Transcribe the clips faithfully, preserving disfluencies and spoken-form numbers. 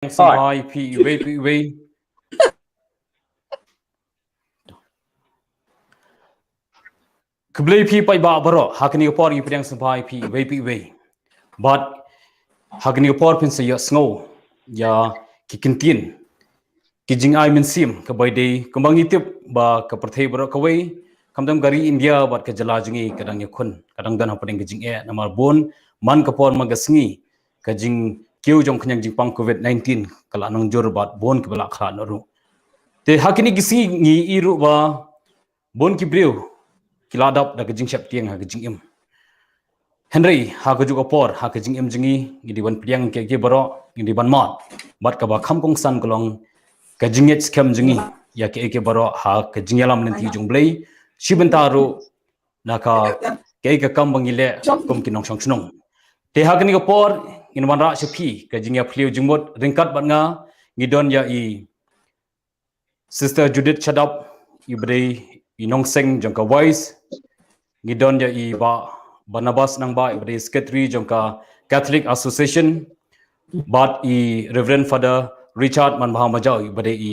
Sngewbha ïa phi iwei pa iwei. Khublei phi paidbah baroh, ha kane ka por ngi pdiang sngewbha ïa phi iwei pa iwei. Bad ha kane ka por phin sa ïohsngew ïa ki kyntien, ki jingai mynsiem, kaba dei kumba ngi tip ba ka pyrthei baroh kawei, khamtam ka ri India bad ka jylla jong ngi ka dang ïakhun, ka dang don hapdeng ka jingeh, namar bun man ka por man ka sngi ka jingkiew jong ka jingpang covid nineteen ka la nang jur bad bun kiba la khlad noh ruh. Te ha kine ki sngi ngi ïohi ruh ba bun ki briew ki la dap da ka jingsheptieng ha ka jingim. Hynrei ha kajuh ka por, ha ka jingim jong ngi, ngi dei ban pdiang kiei kiei baroh, ngi dei ban mad. Bad kaba kham kongsan ka long ka jingngeit skhem jong ngi ïa kiei kiei baroh ha ka jingïalam lynti jong U Blei, shi bynta ruh na ka, kaei ka kam ba ngi leh kum ki nongshong shnong. Te ha kane ka por ngin wanrah sha phi ka jingïaphylliew jingmut ryngkat bad nga, ngi don ïa i Sister Judith Shadap, iba dei i nongseng jong ka Wise. Ngi don ïa i Bah Barnabas Nangbah, iba dei Secretary jong ka Catholic Association, bad i Reverend Father Richard Manbha Majaw, iba dei i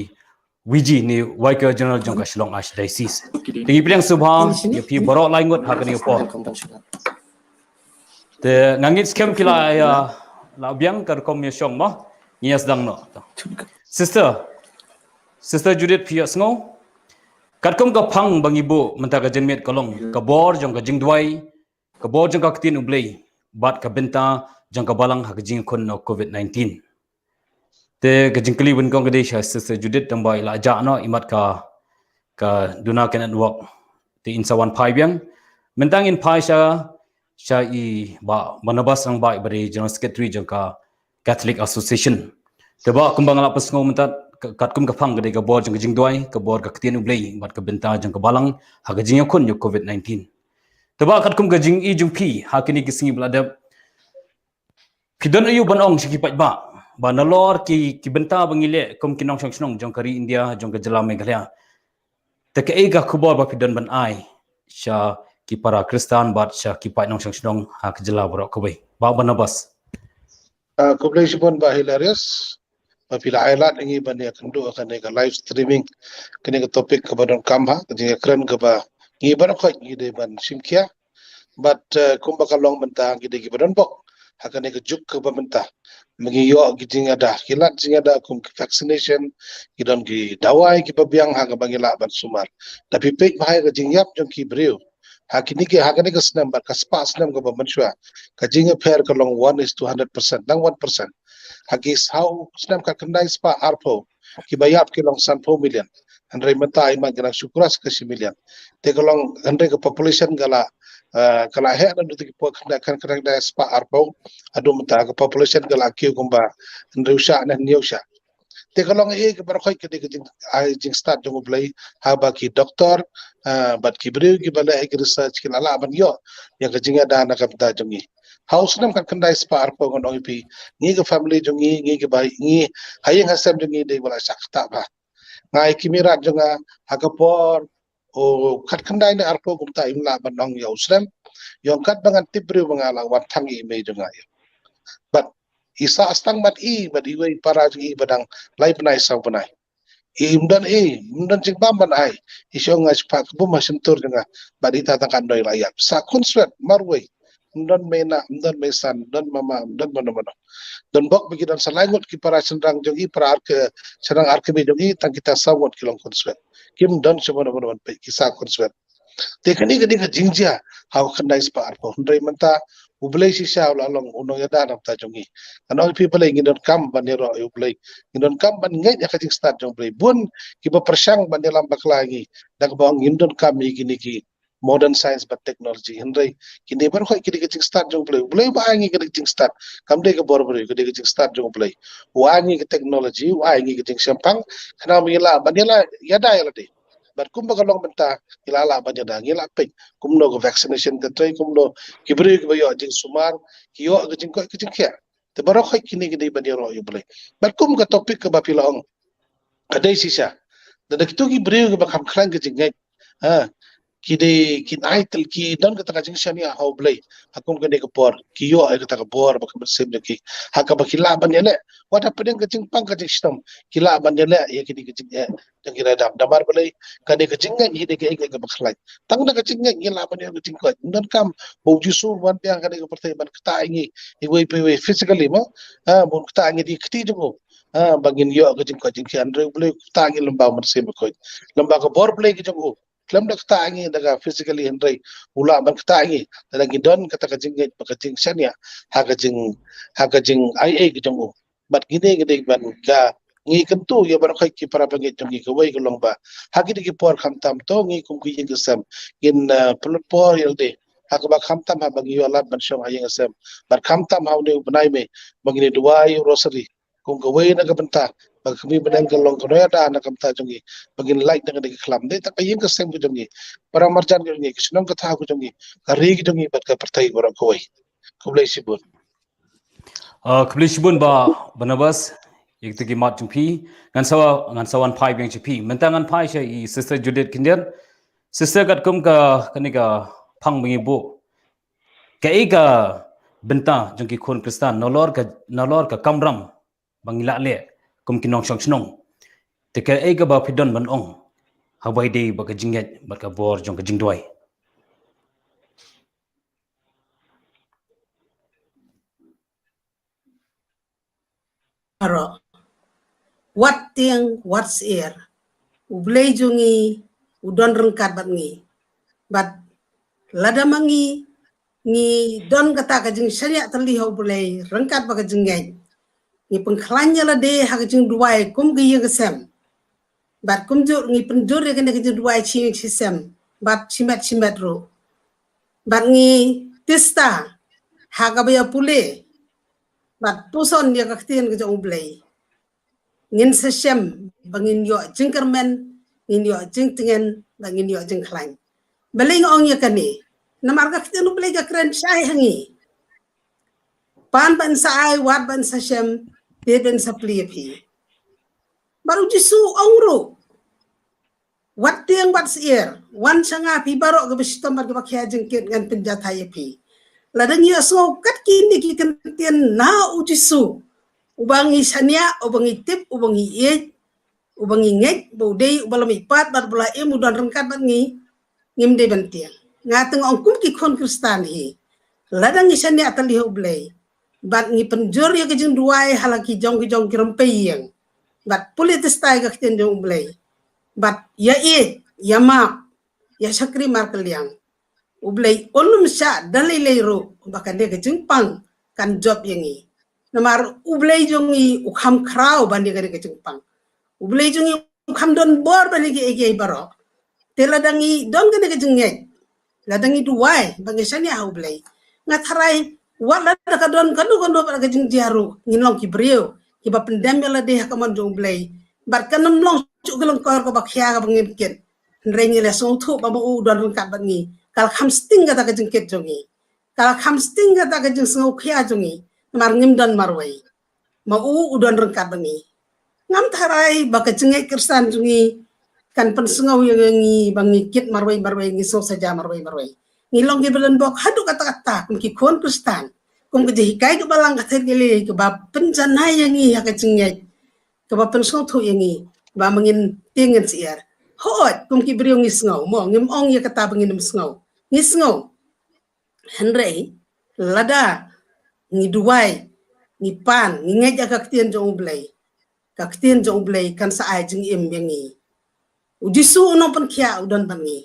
V G ne Vicar General jong ka Shillong Archdiocese. Te ngi pdiang sngewbha ïa phi baroh lai ngut ha kane ka por. Te nga ngeit skhem phi la ïa, la biang, ka rukom ïa shong mo, ngi ïa sdang noh. Sister, Sister Judith, phi ïohsngew? Katkum ka phang ba ngi buh mynta ka janmiet ka long ka bor jong ka jingduwai, ka bor jong ka ktien U Blei, bad ka bynta jong ka balang ha ka jingïakhun na covid nineteen. Te ka jingkylli ban kong ka dei sha Sister Judith, tang ba i la jah noh, imat ka, ka duna ka network. Te in sa wan phai biang. Mynta ngin phai sha, sha i Bah Barnabas Nangbah, iba dei General Secretary jong ka Catholic Association. Te Bah, kumba nga la pynsngew mynta, ka, katkum ka phang ka dei ka bor jong ka jingduwai, ka bor ka ktien U Blei, bad ka bynta jong ka balang ha ka jingïakhun ïa covid nineteen. Te Bah, katkum ka jingi jong phi ha kine ki sngi ba la dep, phi don aïu ban ong sha ki paidbah ba nalor ki, ki bynta ba ngi leh kum ki nongshong shnong jong ka ri India, jong ka jylla Meghalaya? Te kaei ka khubor ba phi don ban ai sha ki para Khristan bad sha ki paid nongshong shnong ha ka jylla baroh kawei, Bah Barnabas? Ah, khublei shibun Bah Hilarius ba phi la ai lad ïa ngi ban ïakynduh ha kane ka live streaming, kane ka topic kaba donkam, ha ka jingïakren kaba ngi baroh khoit ngi dei ban shim khia. Bad, eh, kumba ka long mynta, ngi dei kiba don bok ha kane ka juk kaba mynta. Ma ngi ïoh ki jingada, ki lad jingada kum ki vaccination, ki don ki dawai kiba biang ha kaba ngi lah ban sumar. Lada phi peit bha ïa ka jingïap jong ki briew ha kine ki, ha kane ka snem bad ka spah snem kaba mynshuwa, ka jingïapher ka long one is to hundred percent, tang one percent. Ha ki saw snem khatkhyndai spah arphew, kiba ïap ki long sanphew million. Hynrei mynta imat ki nang shu cross ka shi million. Te ka long, hynrei ka population ka la, eh, ka la heh naduh ki por khyndai, khatkhyndai spah arphew haduh mynta, ka population ka la kiew kumba hynriew shah ne hynñiew shah. Te ka long ei, ka baroh khoit ka dei ka jing, ai, jingstad jong U Blei, haba ki doktor, eh, bad ki briew kiba leh ki research ki la lah ban ïoh ïa ka jingada na ka bynta jong ngi. Ha u snem khatkhyndai spah arphew, ngan ong ïa phi, ngi ka family jong ngi, ngi kiba, ngi ha ïing ha sem jong ngi dei ba la shah ktah bha. Nga ïa ki meirat jong nga, ha ka por u khatkhyndai ne arphew kumta, im lah ban ong ïa u snem. Ïong katba ngan tip briew ba nga la wan thang ïa i mei jong nga ïa. Bad i sah sdang bad i, bad iwei i para jong i ba dang lai bnai saw bnai. I im don, i im don jingbam ban ai. I shong nga shiphah ka bum ha shyntur jong nga. Bad ita tang katno i la ïap. Sah khunswet marwei. Im don mei nah, im don mei san, im don mama, im don mano mano. Don bok ba ki don sa lai ngut ki para shynrang jong i, para ar ke, shynrang ar kmie jong i, tang kita saw ngut ki long khunswet. Kim don sha mano mano ban peit, ki sah khunswet. Te kane ka dei ka jingjia ha u khyndai spah arphew. Hynrei mynta U Blei shisha u la long u nongïada na ka bynta jong ngi. Ngan ong ïa phi balei, ngi donkam ban ïaroh ïa U Blei. Ngi donkam ban ngeit ïa ka jingstad jong U Blei. Bun kiba pyrshang ban ïalam bakla ïa ngi da kaba ong ngim donkam ïa kine ki modern science bad technology. Hynrei kine baroh khoit ki dei ka jingstad jong U Blei. U Blei uba ai ngi ka dei ka jingstad. Kam dei ka bor briew, ka dei ka jingstad jong U Blei. U ai ngi ka technology, u ai ngi ka jingshemphang, khnang ba ngi lah ban ïa la ïada ïa lade. Bad kumba ka long mynta, ngi la lah ban ïada, ngi la peit kumno ka vaccination ka trei, kumno ki briew kiba ïoh jingsumar ki ïoh ka jingkoit ka jingkhiah. Te baroh khoit kine ki dei ban ïaroh ïa U Blei. Bad kum ka topic kaba phi la ong, ka dei shisha. Lada kito ki briew kiba kham khlaiñ ka jingngeit, ha, ki dei, kin ai tel, ki don kata ka jingshaniah ha U Blei ha kum kane ka por, ki ïoh ïa kata ka bor ba ka mynsiem jong ki, ha kaba ki lah ban ïaleh, wat hapdeng ka jingpang ka jingshitom, ki lah ban ïaleh ïa kine ka jingeh jong ki da dap. Namar balei? Kane ka jingngeit hi dei kaei kaei kaba khlaiñ. Tang da ka jingngeit ngi lah ban ïoh ka jingkoit. Ym donkam ba U Jisu un wan biang ha kane ka pyrthei ban ktah ïa ngi iwei pa iwei physically, mo. Ha, ba un ktah ïa ngi da ki kti jong u, ha, ba ngin ïoh ka jingkoit jingkhiah. Hynrei U Blei u ktah ïa ngi lyngba U Mynsiem Bakhuid, lyngba ka bor Blei ka jong u. Khlem da ktah ïa ngi da ka physically, hynrei u lah ban ktah ïa ngi lada ngi don kata ka jingngeit bad ka jingshaniah ha ka jing, ha ka jingaiei ka jong u. Bad kine ki dei ban ka, ngi kyntu ïa baroh ki para bangeit jong ngi, kawei ka long ba ha kine ki por khamtam to ngi kum ki ïing ki sem ngin, eh, pynlut por ïa lade ha kaba khamtam haba ngi ïoh lad ban shong ha ïing ha sem, bad khamtam ha une u bnai May ba ngin duwai ïa u Rosary kum kawei na ka bynta ba ka kmie bneng kan long ka nongïada na ka bynta jong ngi, ba ngin lait na kane ka khlam. Dei tang ka ïing ka sem ka jong ngi, para marjan ka jong ngi, ka shnong ka thaw ka jong ngi, ka ri ka jong ngi bad ka pyrthei baroh kawei. Khublei shibun. Ah, khublei shibun Bah Barnabas ïa kito ki mat jong phi. Ngan sa, ngan sa wan phai biang sha phi. Mynta ngan phai sha i Sister Judith Khyndiat. Sister, katkum ka, kane ka phang ba ngi buh, kaei ka bynta jong ki khun Khristan nalor ka, nalor ka kamram ba ngi lah leh kum ki nongshong shnong? Te kaei kaba phi don ban ong haba ïadei bad ka jingngeit bad ka bor jong ka jingduwai? Baroh, wat tieng wat syiar, U Blei jong ngi u don ryngkat bad ngi. Bad lada ma ngi ngi don kata ka jingshaniah tylli ha U Blei ryngkat bad ka jingngeit, ngi pynkhlaiñ ïa lade ha ka jingduwai kum ka ïing ka sem, bad kumjuh ngi pynjur ïa kane ka jingduwai shi ïing shi sem bad shimet shimet ruh, bad ngi tista ha kaba ïa pule bad puson ïa ka ktien ka jong U Blei, ngin sa shem ba ngin ïoh jingkyrmen, ngin ïoh jingtngen, ba ngin ïoh jingkhlaiñ. Balei nga ong ïa kane? Namar ka ktien U Blei ka kren shai ha ngi, pan ban sa ai, wad ban sa shem, bit ban sa plie phi. Bad U Jisu u ong ruh, wat tieng wat syiar, wan sha nga phi baroh kiba shitom bad kiba khia jingkit, ngan pynjahthait ïa phi. Lada ngi ïohsngew kat kine ki kyntien na U Jisu, uba ngi shaniah, uba ngi tip, uba ngi ïeit, uba ngi ngeit ba u dei uba la mihpat bad uba la im, u don ryngkat bad ngi, ngim dei ban tieng. Nga teng ong kum ki khun Khristan hi, lada ngi shaniah tylli ha U Blei bad ngi pynjur ïa ka jingduwai ha la ki jong ki jong ki rympei ïing, bad pule tista ïa ka ktien jong U Blei, bad ïa ïeit, ïa map, ïa shakri markylliang, U Blei un ym shah da lei lei ruh ba kane ka jingpang kan jop ïa ngi. Namar U Blei jong ngi u kham khraw ban ïa kane ka jingpang. U Blei jong ngi u kham don bor ban ïa kiei kiei baroh. Te lada ngi don kane ka jingngeit, lada ngi duwai ba ngi shaniah ha U Blei, nga tharai wat lada ka don kano kano pat ka jingjia ruh, ngin long ki briew kiba pyndem ïa lade ha ka mon jong U Blei. Bad kan ym long shuh ka lyngkor kaba khia kaba ngim kit. Hynrei ngi la sngewthuh ba ma u u don ryngkat bad ngi, ka la kham sting kata ka jingkit jong ngi, ka la kham sting kata ka jingsngewkhia jong ngi. Namar ngim don marwei, ma u u don ryngkat bad ngi. Ngam tharai ba ka jingngeit Khristan jong ngi kan pynsngew ïa ngi ba ngi kit marwei marwei, ngi sngew saja marwei marwei. Ngi long kiba don bok haduh katta katta kum ki khun Khristan, kum ka jinghikai kaba lang ka thylliej kaba pynjanai ïa ngi ha ka jingngeit, kaba pynsngewthuh ïa ngi ba ma ngin tieng ngin syiar. Hooid, kum ki briew ngi sngew, mo, ngim ong ïa kata ba ngin ym sngew. Ngi sngew. Hynrei lada ngi duwai, ngi pan, ngi ngeit ïa ka ktien jong U Blei, ka ktien jong U Blei kan sa ai jingim ïa ngi. U Jisu u nongpynkhiah u don bad ngi.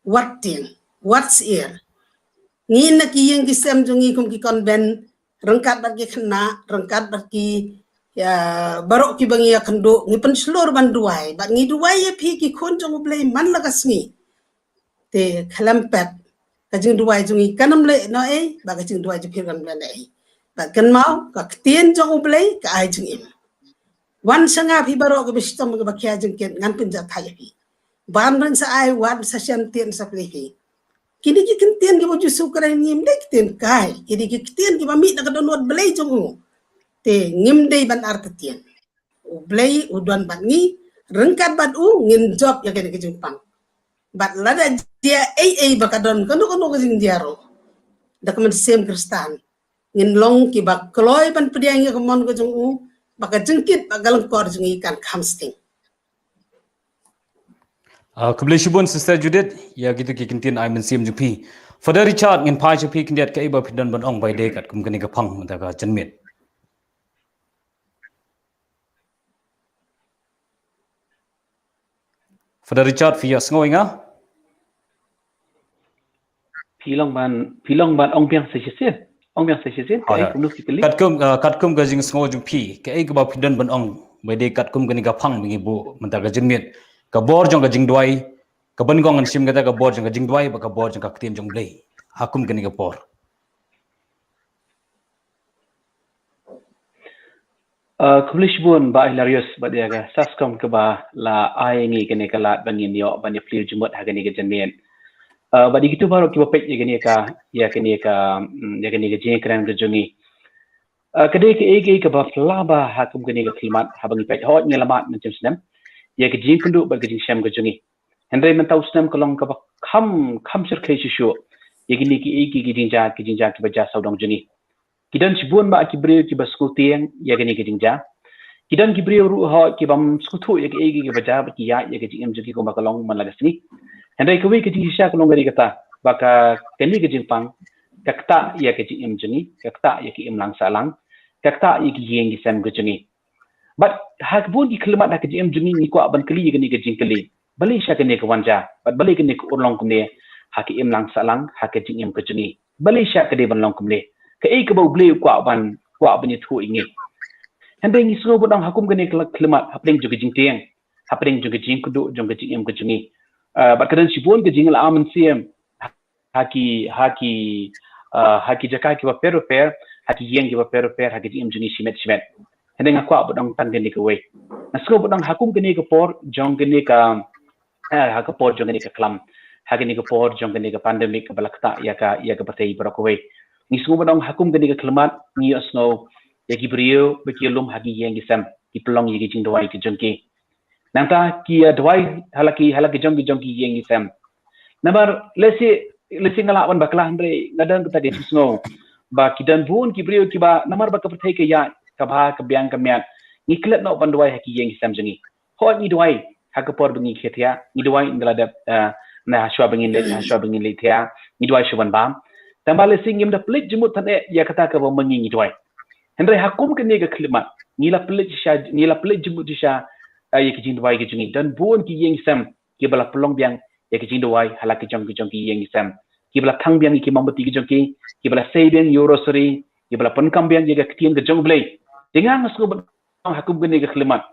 Wat tieng, wat syiar. Ngi na ki ïing ki sem jong ngi kum ki convent, ryngkat bad ki khynnah, ryngkat bad ki, ïa, baroh kiba ngi ïakynduh, ngi pynshlur ban duwai bad ngi duwai ïa phi ki khun jong U Blei man la ka sngi. Te khlem pep, ka jingduwai jong ngi kan ym leh noh ei, bad ka jingduwai jong phi kan ym leh noh ei. Bad kynmaw, ka ktien jong U Blei ka ai jingim. Wan sha nga phi baroh kiba shitom kiba khia jingkit, ngan pynjahthait ïa phi. Ban ban sa ai, wad sa shem, tieng sa plie phi. Kine ki ktien kiba U Jisu u kren, ngim dei ktien kai, kine ki ktien kiba mih na ka dohnud Blei jong u. Te ngim dei ban artatien. U Blei u don bad ngi, ryngkat bad u ngin jop ïa kane ka jingpang. Bad lada jia ei ei ba ka don kano kano ka jingjia ruh, da ka mynsiem Khristan ngin long kiba kloi ban pdiang ïa ka mon ka jong u, ba ka jingkit ba ka lyngkor jong ngi kan kham sting. Uh, khublei shibun Sister Judith, ïa kito ki kyntien ai mynsiem jong phi. Father Richard, ngin phai sha phi khyndiat, kaei ba phi don ban ong ba ïadei katkum kane ka phang mynta ka janmiet? Father Richard, phi ïa sngew ïa nga? Phi long ban, phi long ban ong biang sa shisien. Ong biang sa shisien, kaei kumno phi kylli? Katkum, uh, katkum ka jingsngew jong phi, kaei kaba phi don ban ong ba ïadei katkum kane ka phang ba ngi buh mynta ka janmiet? Ka bor jong ka jingduwai, ka ban kong ngan shim kata ka bor jong ka jingduwai bad ka bor jong ka ktien jong U Blei ha kum kane ka por. Uh, khublei shibun Bah Hilarius bad ïa ka SASCOM kaba la ai ngi kane ka lad ba ngin ïoh ban ïa plie jingmut ha kane ka janmiet. Uh, bad ïa kito baroh kiba peit ïa kane ka, ïa kane ka, mm, ïa kane ka jingkren ka jong ngi. Uh, ka dei kaei kaei kaba phylla bha ha kum kane ka khyllipmat haba ngi peit, hooid ngi la mad mynsiem snem ïa ka jingkynduh bad ka jingshem ka jong ngi. Hynrei mynta u snem ka long kaba kham, kham shyrkhei shuh shuh ïa kine kiei kiei ki jingjia, ki jingjia kiba jia sawdong jong ngi. Ki don shibun bah ki briew kiba sngewtieng ïa kine ki jingjia. Ki don ki briew ruh hooid ki bym sngewthuh ïa kiei kiei kiba jia bad ki ïaid ïa ka jingim jong ki kumba ka long man la ka sngi. Hynrei kawei ka jingshisha ka long kane kata, ba ka, kane ka jingpang ka ktah ïa ka jingim jong ngi, ka ktah ïa ka imlang sahlang, ka ktah ïa ki ïing ki sem ka jong ngi. Bad ha kaba bun ki khyllipmat ha ka jingim jong ngi ngi kwah ban kylli ïa kane ka jingkylli. Balei shisha kane ka wan jia? Bad balei kane ka urlong kumne ha ka imlang sahlang ha ka jingim ka jong ngi? Balei shisha ka dei ban long kumne? Kaei kaba U Blei u kwah ban, kwah ban ïathuh ïa ngi? Hynrei ngi sngew ban ong ha kum kane ka khyllipmat hapdeng jong ka jingtieng, hapdeng jong ka jingkynduh jong ka jingim ka jong ngi. Ah, bad ka don shibun ka jingïalam mynsiem ha ki, ha ki, ah, ha ki jaka kiba pher ba pher, ha ki ïing kiba pher ba pher, ha ki jingim jong ngi shimet shimet. Hynrei nga kwah ban ong tang kane kawei. Nga sngew ban ong ha kum kane ka por jong kane ka, ah, ha ka por jong kane ka klam, ha kane ka por jong kane ka pandemic kaba la ktah ïa ka, ïa ka pyrthei baroh kawei. Ngi sngew ban ong ha kum kane ka khyllipmat ngi ïohsngew ïa ki briew ba ki ïalum ha ki ïing ki sem, ki pynlong ïa ki jingduwai ki jong ki. Nangta ki ïa duwai ha la ki, ha la ki jong ki jong ki ïing ki sem. Namar lehse, lehse nga lah ban bakla hynrei nga don kata ka jingsngew ba ki don bun ki briew kiba namar ba ka pyrthei ka ïaid ka bha ka biang ka miat, ngi klet noh ban duwai ha ki ïing ki sem jong ngi. Hooid ngi duwai ha ka por ba ngi khie thiah, ngi duwai ynda la dep, eh, na hashwa ba ngin leit, hashwa ba ngin leit thiah, ngi duwai shuh ban bam. Tangba lehse ngim da pynleit jingmut than eh ïa kata kaba ma ngi ngi duwai. Hynrei ha kum kane ka khyllipmat ngi la pynleit shisha, ngi la pynleit jingmut shisha, eh, ïa ki jingduwai ki jong ngi. Don bun ki ïing ki sem kiba la pynlong biang ïa ki jingduwai ha la ki jong ki jong ki ïing ki sem. Kiba la thang biang ïa ki mombati ki jong ki, kiba la sei biang ïa u rosary, kiba la pyndonkam biang ïa ka ktien ka jong U Blei. Te nga nga sngew ban ong ha kum kane ka khyllipmat,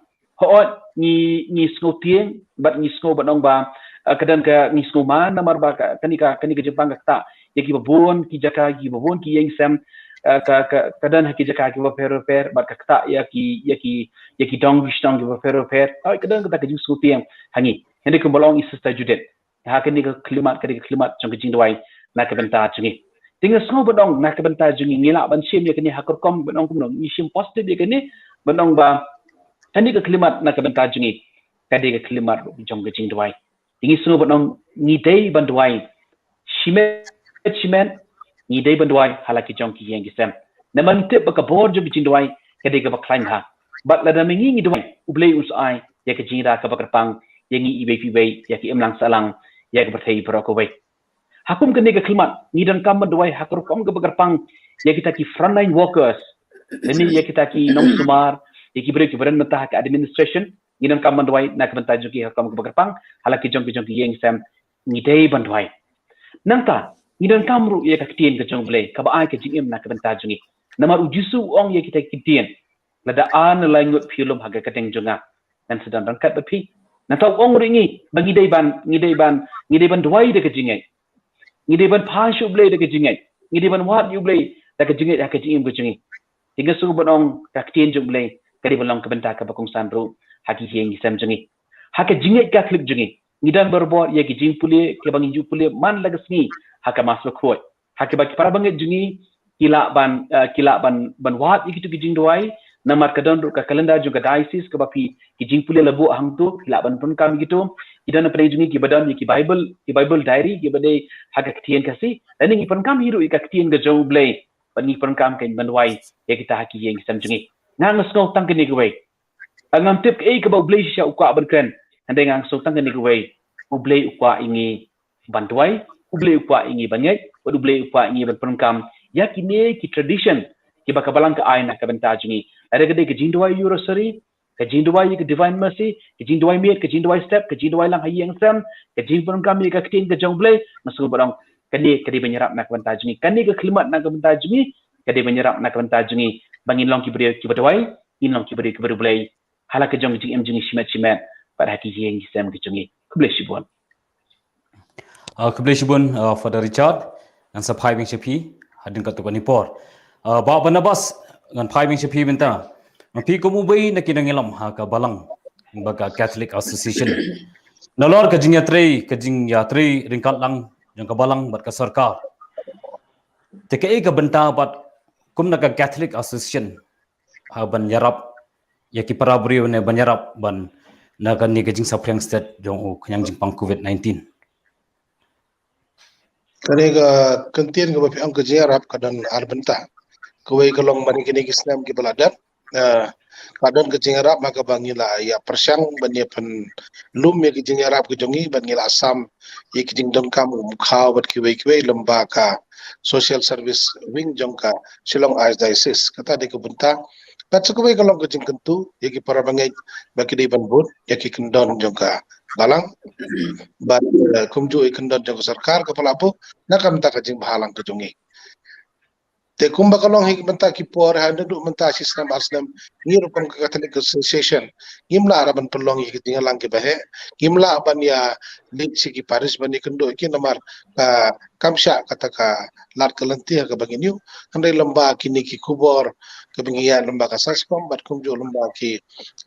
hooid ngi, ngi sngewtieng bad ngi sngew ban ong ba, eh, ka don ka, ngi sngew man namar ba ka, kane ka, kane ka jingpang ka ktah ïa kiba bun ki jaka, kiba bun ki ïing sem, eh, ka, ka, ka don ha ki jaka kiba pher ba pher bad ka ktah ïa ki, ïa ki, ïa ki dong ki shnong kiba pher ba pher. Hooid ka don kata ka jingsngewtieng ha ngi. Hynrei kumba la ong i Sister Judith, ha kane ka khyllipmat, kane ka khyllipmat jong ka jingduwai na ka bynta jong ngi. Te nga sngew ban ong na ka bynta jong ngi, ngi lah ban shim ïa kane ha ka rukom ban ong kumno, ngi shim positive ïa kane ban ong ba kane ka khyllipmat na ka bynta jong ngi ka dei ka khyllipmat jong ka jingduwai. Te ngi sngew ban ong ngi dei ban duwai shimet shimet, ngi dei ban duwai ha la ki jong ki ïing ki sem. Namar ngi tip ba ka bor jong ka jingduwai ka dei kaba khlaiñ bha. Bad lada ma ngi ngi duwai, U Blei un sa ai ïa ka jingrwai kaba kyrpang ïa ngi iwei pa iwei, ïa ka imlang sahlang, ïa ka pyrthei baroh kawei. Ha kum kane ka khyllipmat ngi donkam ban duwai ha ka rukom kaba kyrpang ïa kita ki frontline workers, lane ïa kita ki nongsumar, ïa ki briew kiba don mynta ha ka administration, ngi donkam ban duwai na ka bynta jong ki ha ka rukom kaba kyrpang, ha la ki jong ki jong ki ïing sem, ngi dei ban duwai. Nangta ngi donkam ruh ïa ka ktien ka jong U Blei kaba ai ka jingim na ka bynta jong ngi. Namar u Jisu u ong ïa kita ki ktien, lada ar ne lai ngut phi ïalum ha ka kyrteng jong nga, ngan sa don ryngkat bad phi. Nangta u ong ruh ïa ngi ba ngi dei ban, ngi dei ban, ngi dei ban duwai da ka jingngeit. Ngi dei ban phai sha U Blei da ka jingngeit. Ngi dei ban wad ïa U Blei da ka jingngeit ha ka jingim ka jong ngi. Te nga sngew ban ong ka ktien jong U Blei ka dei ban long ka bynta kaba kongsan ruh ha ki ïing ki sem jong ngi. Ha ka jingngeit Katholik jong ngi, ngi don barabor ïa ki jingpule kiba ngi ju pule man la ka sngi ha ka Mass bakhuid. Ha kaba ki para bangeit jong ngi ki lah ban, eh, ki lah ban, ban wad ïa kito ki jingduwai Namar ka don ruh ka calendar jong ka diocese kaba phi, ki jingpule la buh hangto, phi lah ban pyndonkam ïa kito. Ki don na pdeng jong ngi kiba don ïa ki Bible, ki Bible diary kiba dei ha ka ktien Khasi. Lane ngi pyndonkam hi ruh ïa ka ktien ka jong U Blei. Bad ngi pyndonkam kein ban duwai ïa kita ha ki ïing ki sem jong ngi. Nga nga sngew tang kane kawei. Ngam tip kaei kaba U Blei shisha u kwah ban kren. Hynrei nga nga sngew tang kane kawei. U Blei u kwah ïa ngi ban duwai, U Blei u kwah ïa ngi ban ngeit, bad U Blei u kwah ïa ngi ban pyndonkam ïa kine ki tradition kiba ka Balang ka ai na ka bynta jong ngi. Lada ka dei ka jingduwai ïa u Rosary, ka jingduwai ïa ka Divine Mercy, ka jingduwai miet, ka jingduwai step, ka jingduwai lang ha ïing sem, ka jingpyndonkam ïa ka ktien ka jong U Blei, nga sngew ba dang kane ka dei ban ïarap na ka bynta jong ngi. Kane ka khyllipmat na ka bynta jong ngi ka dei ban ïarap na ka bynta jong ngi, ba ngin long ki briew kiba duwai, ngin long ki briew kiba riewblei ha la ka jong ka jingim jong ngi shimet shimet, bad ha ki ïing ki sem ki jong ngi. Khublei shibun. Ah, khublei shibun, ah, Father Richard. Ngan sa phai biang sha phi hadien katto katne por. Ah, Bah Barnabas, ngan phai biang sha phi mynta. Ma phi kum uwei na ki nongïalam ha ka Balang bad ka Catholic Association, nalor ka jingïatrei, ka jingïatrei ryngkat lang jong ka Balang bad ka sorkar, te kaei ka bynta bad kum na ka Catholic Association ha ban ïarap ïa ki para briew ne ban ïarap ban na kane ka jingsaphriang stet jong u khñiang jingpang COVID nineteen? Kane ka kyntien kaba phi ong ka jingïarap ka don ar bynta. Kawei ka long ba ha kine ki snem kiba la dep, eh, ka don ka jingïarap ma kaba ngi la ïa pyrshang ban ïa pynlum ïa ka jingïarap ka jong ngi, ban ngi la sam ïa ka jingdonkam u Umkhaw bad kiwei kiwei lyngba ka Social Service Wing jong ka Shillong Archdiocese. Kata dei ka bynta. Bad sa kawei ka long ka jingkyntu ïa ki para bangeit ba ki dei ban bud ïa ki kyndon jong ka Balang. Bad, eh, kumjuh ïa ki kyndon jong ka sorkar kaba la buh na ka bynta ka jingbhalang ka jong ngi. Te kumba ka long hi mynta ki por, ha naduh mynta shi snem ar snem, ngi ruh kum ka Catholic Association ngim lah ban pynlong ïa ki jingïalang kiba heh, ngim lah ban ïa leit sha ki parish ban ïakynduh ïa ki namar ka kam shah kata ka lad ka lynti ha kaba ngin ïuh. Hynrei lyngba kine ki khubor kaba ngi ïa lyngba ka SASCOM bad kumjuh lyngba ki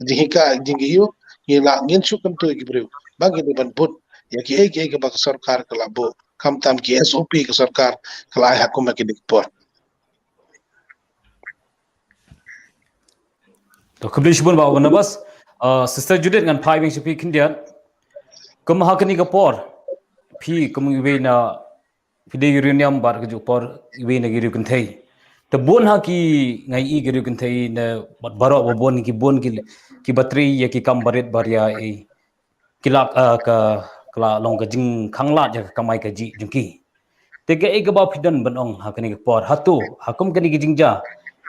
jinghikai jingïuh, ngi lah ngin shu kyntu ïa ki briew ba ngin ïa ban bud ïa kiei kiei kaba ka sorkar ka la buh, khamtam ki SOP ka sorkar ka la ai ha kum ha kine ki por. To, khublei shibun Bah Barnabas. Uh, Sister Judith, ngan phai biang sha phi khyndiat. Kum ha kane ka por phi kum iwei na, phi dei riewniam niam bad kajuh por iwei na ki riew kynthei. Te bun ha ki ngi i ki riew kynthei ne bad baroh ba bun ki bun ki, kiba trei ïa ki kam barit baria, eh, ki la, eh, ka, ka la long ka jingkhanglad ïa ka kamai kajih jong ki. Te kaei kaba phi don ban ong ha kane ka por, hato ha kum kane ka jingjia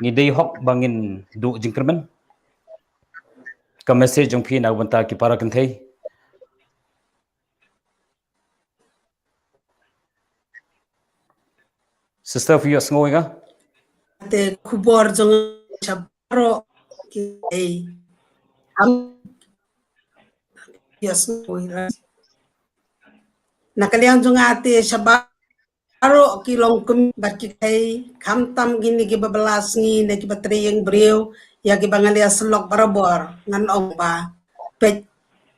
ngi dei hok ba ngin duh jingkyrmen? Ka message jong phi na ka bynta ki para kynthei. Sister, phi ïohsngew ïa nga? Te khubor jong nga sha baroh ki, eh, am, ïohsngew ïa nga. Na ka liang jong nga te sha baroh ki longkmie bad ki kynthei, khamtam kine kiba bylla sngi ne kiba trei ïing briew ïa kiba nga la ïasyllok barabor, ngan ong ba, peit,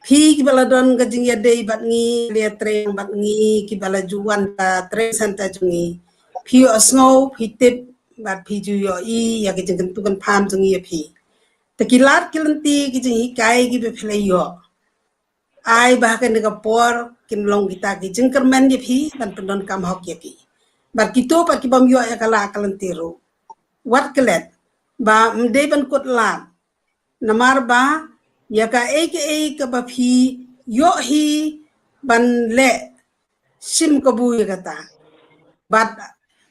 phi kiba la don ka jingïadei bad ngi, la ïatrei bad ngi, kiba la ju wan ka training centre jong ngi, phi ïohsngew, phi tip bad phi ju ïohi ïa ki jingkyntu kynpham jong ngi ïa phi. Te ki lad ki lynti, ki jinghikai kiba phi la ïoh, ai ba ha kane ka por kin long kita ki jingkyrmen ïa phi ban pyndonkam hok ïa phi. Bad kito pat ki bym ïoh ïa ka lad ka lynti ruh, wat klet ba ym dei ban kut lad. Namar ba ïa kaei kaei kaba phi ïoh hi ban leh, shim kabu ïa kata. Bad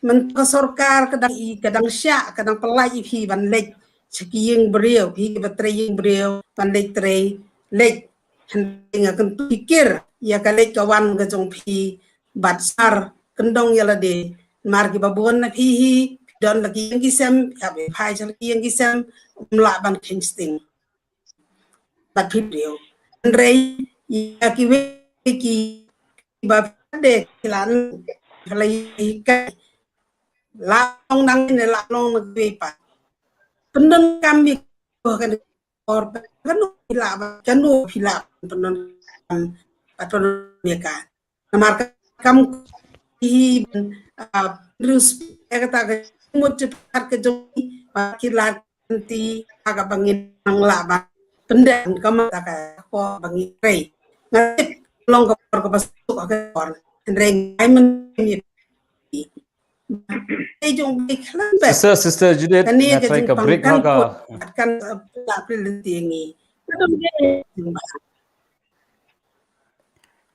mynta ka sorkar ka dang i, ka dang shah, ka dang pyllait ïa phi ban leit sha ki ïing briew, phi kiba trei ïing briew, ban leit trei, leit. Hynrei nga kyntu, pyrkhat ïa ka leit ka wan ka jong phi bad sumar kyndong ïa lade. Namar kiba bun na phi hi, phi don la ki ïing ki sem, phi hap phai sha la ki ïing ki sem, ym lah ban kheiñ sting. Bad phi briew. Hynrei ïa kiwei kiba phi de ki la, ki la hikai, la long nang ne la long na kiwei pat. Pyndonkam ïa ki, kane por, kano phi lah, kano phi lah pyndonkam, pyndonkam ïa ka. Namar ka kam hi, ah, respect ïa kata ka mut jingpyrkhat ka jong ki, ba ki la Nanti ha kaba ngin nang lah ban pyndep ka mata ka por ba ngin trei. Nga tip long ka por kaba suk ha ka por. Hynrei ngai mynta ngin Sister, Sister Judith, nga try ka break ha ka.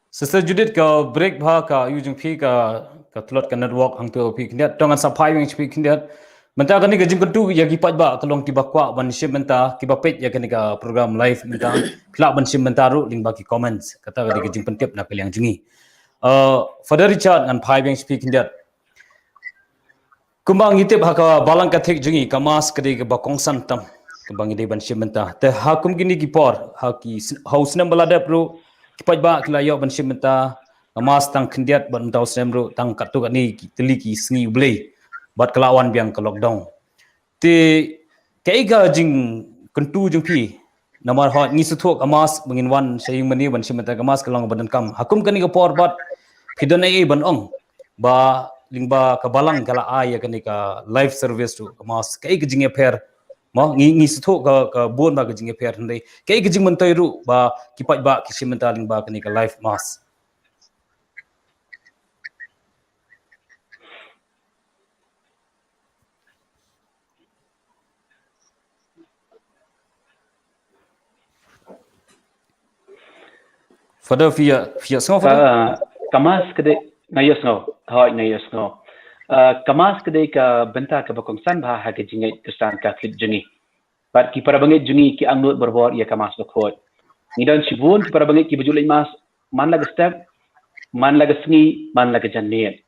Sister Judith, ka break bha ka ïu jong phi ka, ka tlot ka network hangto phi khyndiat. Tang ngan sa phai biang phi khyndiat. Mynta kane ka jingkyntu ïa ki paidbah ka long kiba kwah ban shim mynta, kiba peit ïa kane ka program live mynta. Phi lah ban shim mynta ruh lyngba ki comments. Kata ka dei ka jingpyntip na ka liang jong ngi. Uh, Father Richard, ngan phai biang phi khyndiat. Kumba ngi tip ha ka balang Katholik jong ngi ka mass ka dei kaba kongsan tam kaba ngi dei ban shim mynta. Te ha kum kine ki por ha ki sn-, ha u snem ba la dep ruh ki paidbah ki la ïoh ban shim mynta ka mass tang khyndiat bad mynta u snem ruh tang katto katne ki tylli ki sngi U Blei bad ka la wan biang ka lockdown. Te kaei ka jingkyntu jong phi? Namar hooid ngi sngewthuh ka mass ba ngin wan sha ïing mane ban shim mynta ka mass ka long ba donkam. Ha kum kane ka por bad phi don ei ei ban ong ba lyngba ka balang ka la ai ïa kane ka live service ruh ka mass, kaei ka jingïapher? Mo ngi, ngi sngewthuh ka, ka bun ba ka jingïapher, hynrei kaei ka jingmyntoi ruh ba ki paidbah ki shim mynta lyngba kane ka live mass? Father, phi ïa, phi ïa sngew, Father? Ah, ka mass ka dei, nga ïa sngew, hooid nga ïa sngew. Ah, ka mass ka dei ka bynta kaba kongsan bha ha ka jingngeit Khristan Katholik jong ngi. Bad ki para bangeit jong ngi ki angnud barabor ïa ka mass bakhuid. Ngi don shibun ki para bangeit kiba ju leit mass man la ka step, man la ka sngi, man la ka janmiet.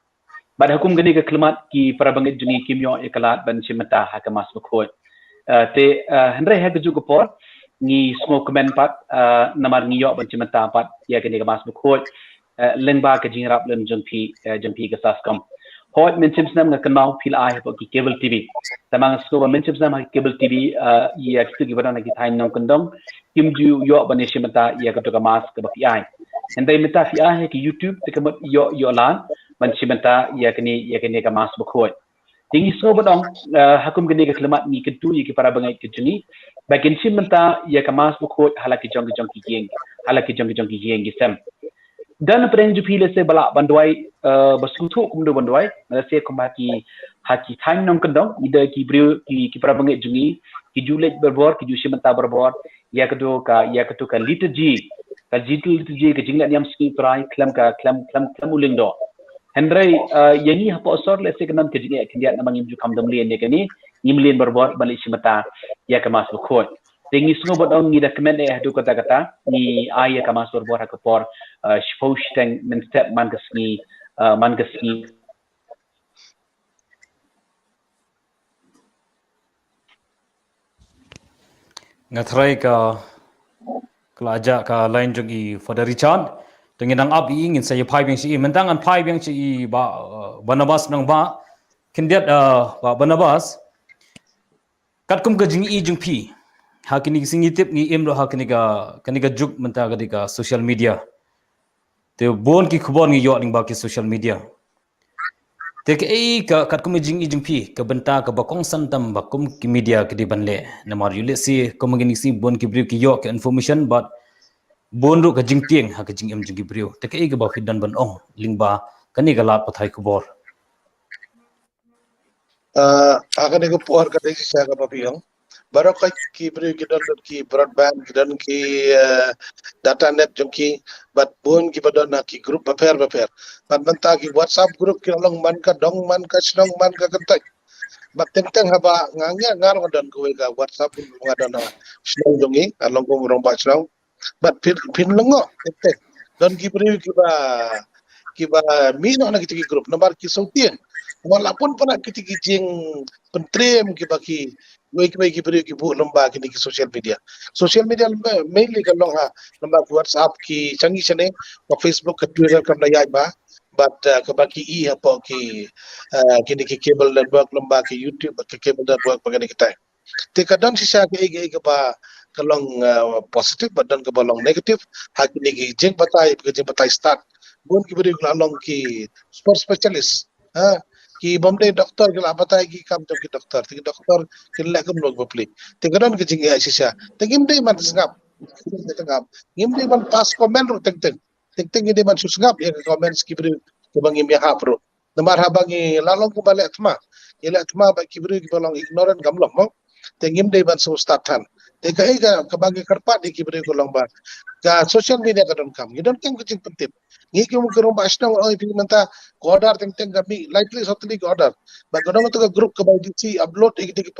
Bad ha kum kane ka khyllipmat ki para bangeit jong ngi kim ïoh ïa ka lad ban shim mynta ha ka mass bakhuid. Ah, te, ah, hynrei ha kajuh ka por ngi sngewkmen pat, ah, namar ngi ïoh ban shim mynta pat ïa kane ka mass bakhuid. Eh, lyngba ka jingïarap lem jong phi, eh, jong phi ka SASCOM. Hooid, mynshem snem nga kynmaw phi la ai hapoh ki cable T V. Tangba nga sngewbha mynshem snem ha ki cable T V, eh, ïa kito kiba don ha ki thaiñ nongkyndong kim ju ïoh ban ïashim bynta ïa kato ka mass kaba phi ai. Hynrei mynta phi ai ha ki YouTube te ka mut ïoh, ïoh lad ban shim bynta ïa kane, ïa kane ka mass bakhuid. Te ngi sngewbha ban ong, eh, ha kum kane ka khyllipmat ngi kyntu ïa ki para bangeit ka jong ngi ba kin shim bynta ïa ka mass bakhuid ha la ki jong ki jong ki ïing, ha la ki jong ki jong ki ïing ki sem. Don hapdeng jong phi lehse ba lah ban duwai, eh, ba sngewthuh kumno ban duwai, lehse kum ha ki, ha ki thaiñ nongkyndong, ida ki briew, ki, ki para bangeit jong ngi ki ju leit barabor, ki ju shim bynta barabor ïa kato ka, ïa kato ka liturgy, ka digital liturgy, ka jingleh niam sngi U Trai khlem ka, khlem, khlem, khlem u lyngdoh. Hynrei, eh, ïa ngi hapoh sor lehse ka don ka jingeh khyndiat namar ngim ju kham dum lien ïa kane, ngim lien barabor ban leit shim bynta ïa ka mass bakhuid. Te ngi sngewbha ban ong ngi da kmen eh haduh katta katta, ngi ai ïa ka mass barabor ha ka por, eh, shiphew shiteng mynstep man ka sngi, eh, man ka sngi. Nga tharai ka, ka la jah ka line jong i Father Richard. Te ngin nang ap i, ngin sa ïa phai biang sha i, mynta ngan phai biang sha i Bah, uh, Barnabas Nongbah. Khyndiat, uh, Bah Barnabas. Katkum ka jingi jong phi, ha kine ki sngi tip ngi im ruh ha kane ka, kane ka juk mynta ka dei ka social media. Te bun ki khubor ngi ïoh lyngba ki social media. Te kaei ka, katkum ka jingi jong phi, ka bynta kaba kongsan tam ba kum ki media ki dei ban leh. Namar ïoh lehse kum kine ki sngi bun ki briew ki ïoh ka information bad bun ruh ka jingtieng ha ka jingim jong ki briew. Te kaei kaba phi don ban ong lyngba kane ka lad pathai khubor? Ah, ha kane ka por ka dei shisha kaba phi ong. Baroh ki briew ki don ki broadband, ki don ki, eh, data net jong ki, bad bun kiba don ha ki group bapher bapher. Bad mynta ki WhatsApp group ki long man ka dong, man ka shnong, man ka kynthei. Bad teng teng haba nga ngi nga ruh nga don kawei ka WhatsApp group nga don ha shnong jong ngi, ha Longkong Rangbah Shnong. Bad phin, phin lyngngoh teng teng. Don ki briew kiba, kiba mih noh na kita ki group namar ki sngewtieng. Namar la pun pat kita ki jingpyntriem kiba ki, kiwei kiwei ki briew ki buh lyngba kine ki social media. Social media lem, mainly ka long ha lyngba ki WhatsApp, ki shane shane, ka Facebook, ka Twitter, kam da ïaid bha. Bad, uh, kaba ki i hapoh ki, uh, kine ki cable network, lyngba ki YouTube, ki cable network, ba kine kitai. Te ka don shisha kaei kaei kaba ka long, uh, positive, bad don kaba long negative ha kine ki jingbatai, ki jingbatai stad. Bun ki briew ki la long ki sport specialist, ha, Ki bym dei doktor ki la batai ki kam jong ki doktor. Te ki doktor ki leh kumno ki bapli. Te ka don ka jingeh shisha. Te ngim dei ban sngap. Ngim dei ban pass comment ruh teng teng. Teng teng ngi dei ban shu sngap ïa ka comments ki briew kiba ngim ïahap ruh. Namar haba ngi la long kiba leh thma, ngi leh thma bad ki briew kiba long ignorant kam long mo. Te ngim dei ban shu stad than. Te kaei ka, kaba ngi kyrpad ïa ki briew ka long ba ka social media ka donkam, ngi donkam ka jingpyntip. Ngi ki, ki rangbah shnong, oi phi mynta ka order teng teng ka mih lai tylli saw tylli ka order. Bad ka don kata ka group kaba ïa ki upload ïa kita ki,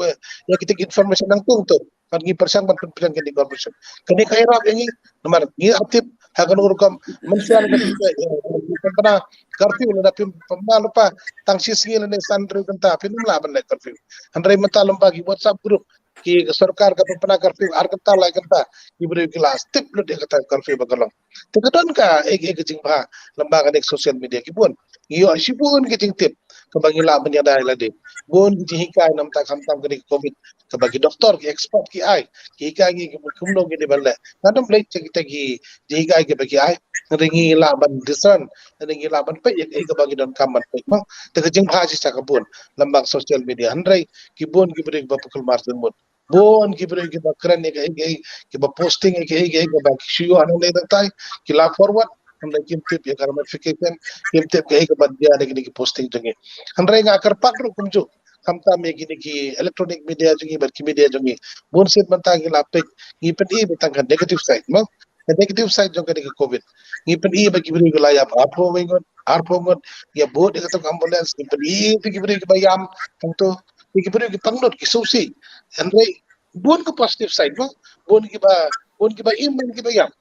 ïa kita ki information nangtung tu. Kan ngi pyrshang ban pynpyrshang kane ka information. Kane ka ïarap ïa ngi, namar ngi ap tip ha kano rukom. Mynshuwa ka tip ka, eh, ka kena curfew lada phim pynbna lypa tang shi sngi lane san hynriew kynta phim lah ban leh curfew. Hynrei mynta lem bad ki WhatsApp group, ki sorkar ka pynbna curfew ar kynta lai kynta, ki briew ki la tip lut ïa kata curfew ba ka long. Te ka don kaei kaei ka jingbha lem bad kane ka social media ki bun. Ngi ïoh shibun ka jingtip kaba ngi lah ban ïada ïa lade. Bun ki jinghikai namar khamtam kane ka covid kaba ki doktor ki expert ki ai, ki hikai ngi ki bun kumno ngi dei ban leh. Nga dang leh kita ki jinghikai kiba ki ai. Hynrei ngi lah ban discern, hynrei ngi lah ban peit ïa kaei kaba ngi donkam ban peit mo. Te ka jingbha shisha ka bun lem bad social media. Hynrei ki bun ki briew ba pukul mar jingmut. Bun ki briew kiba kren ïa kaei kaei, kiba posting ïa kaei kaei kaba ki shu ïoh hangne dang tai, ki la forward, hynrei kim tip ïa ka ramification, kim tip kaei kaba jia na kine ki posting jong ngi. Hynrei nga kyrpad ruh kumjuh khamtam ïa kine ki electronic media jong ngi bad ki media jong ngi. Bun sien mynta ngi la peit, ngi pyni ba tang ka negative side mo. Ka negative side jong kane ka covid. Ngi pyni ba ki briew ki la ïap arphew wei ngut, arphew ngut, ïa bud ïa kata ka ambulance, ngi pyni ba ki briew kiba ïam hangto, ki briew ki pangnud ki sngewsih. Hynrei bun ka positive side mo, bun kiba, bun kiba im, bun kiba ïap.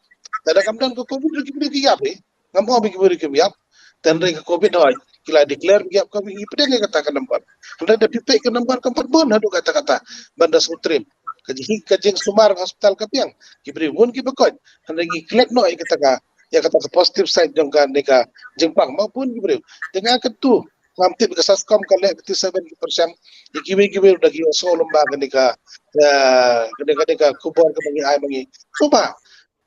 Lada kam don ka covid ruh ki briew ki ïap eh. Ngam ong ba ki briew kim ïap. Te hynrei ka covid hoi ki la declare ba ki ïap covid, ngi pdiang ïa kata ka number. Hynrei da phi peit ka number kam pat bun haduh katta katta ban da sngewtriem. Ka jing, ka jingsumar hospital ka biang. Ki briew bun kiba koit. Hynrei ngi klet noh ïa kata ka, ïa kata ka positive side jong kane ka jingpang mo, bun ki briew. Te nga kyntu, ngam tip ka SASCOM ka leh, ka T seven ki pyrshang ïa kiwei kiwei da ki ïohsngew lem bad kane ka, eh, kane, kane ka khubor kaba ngi ai ma ngi. Sngewbha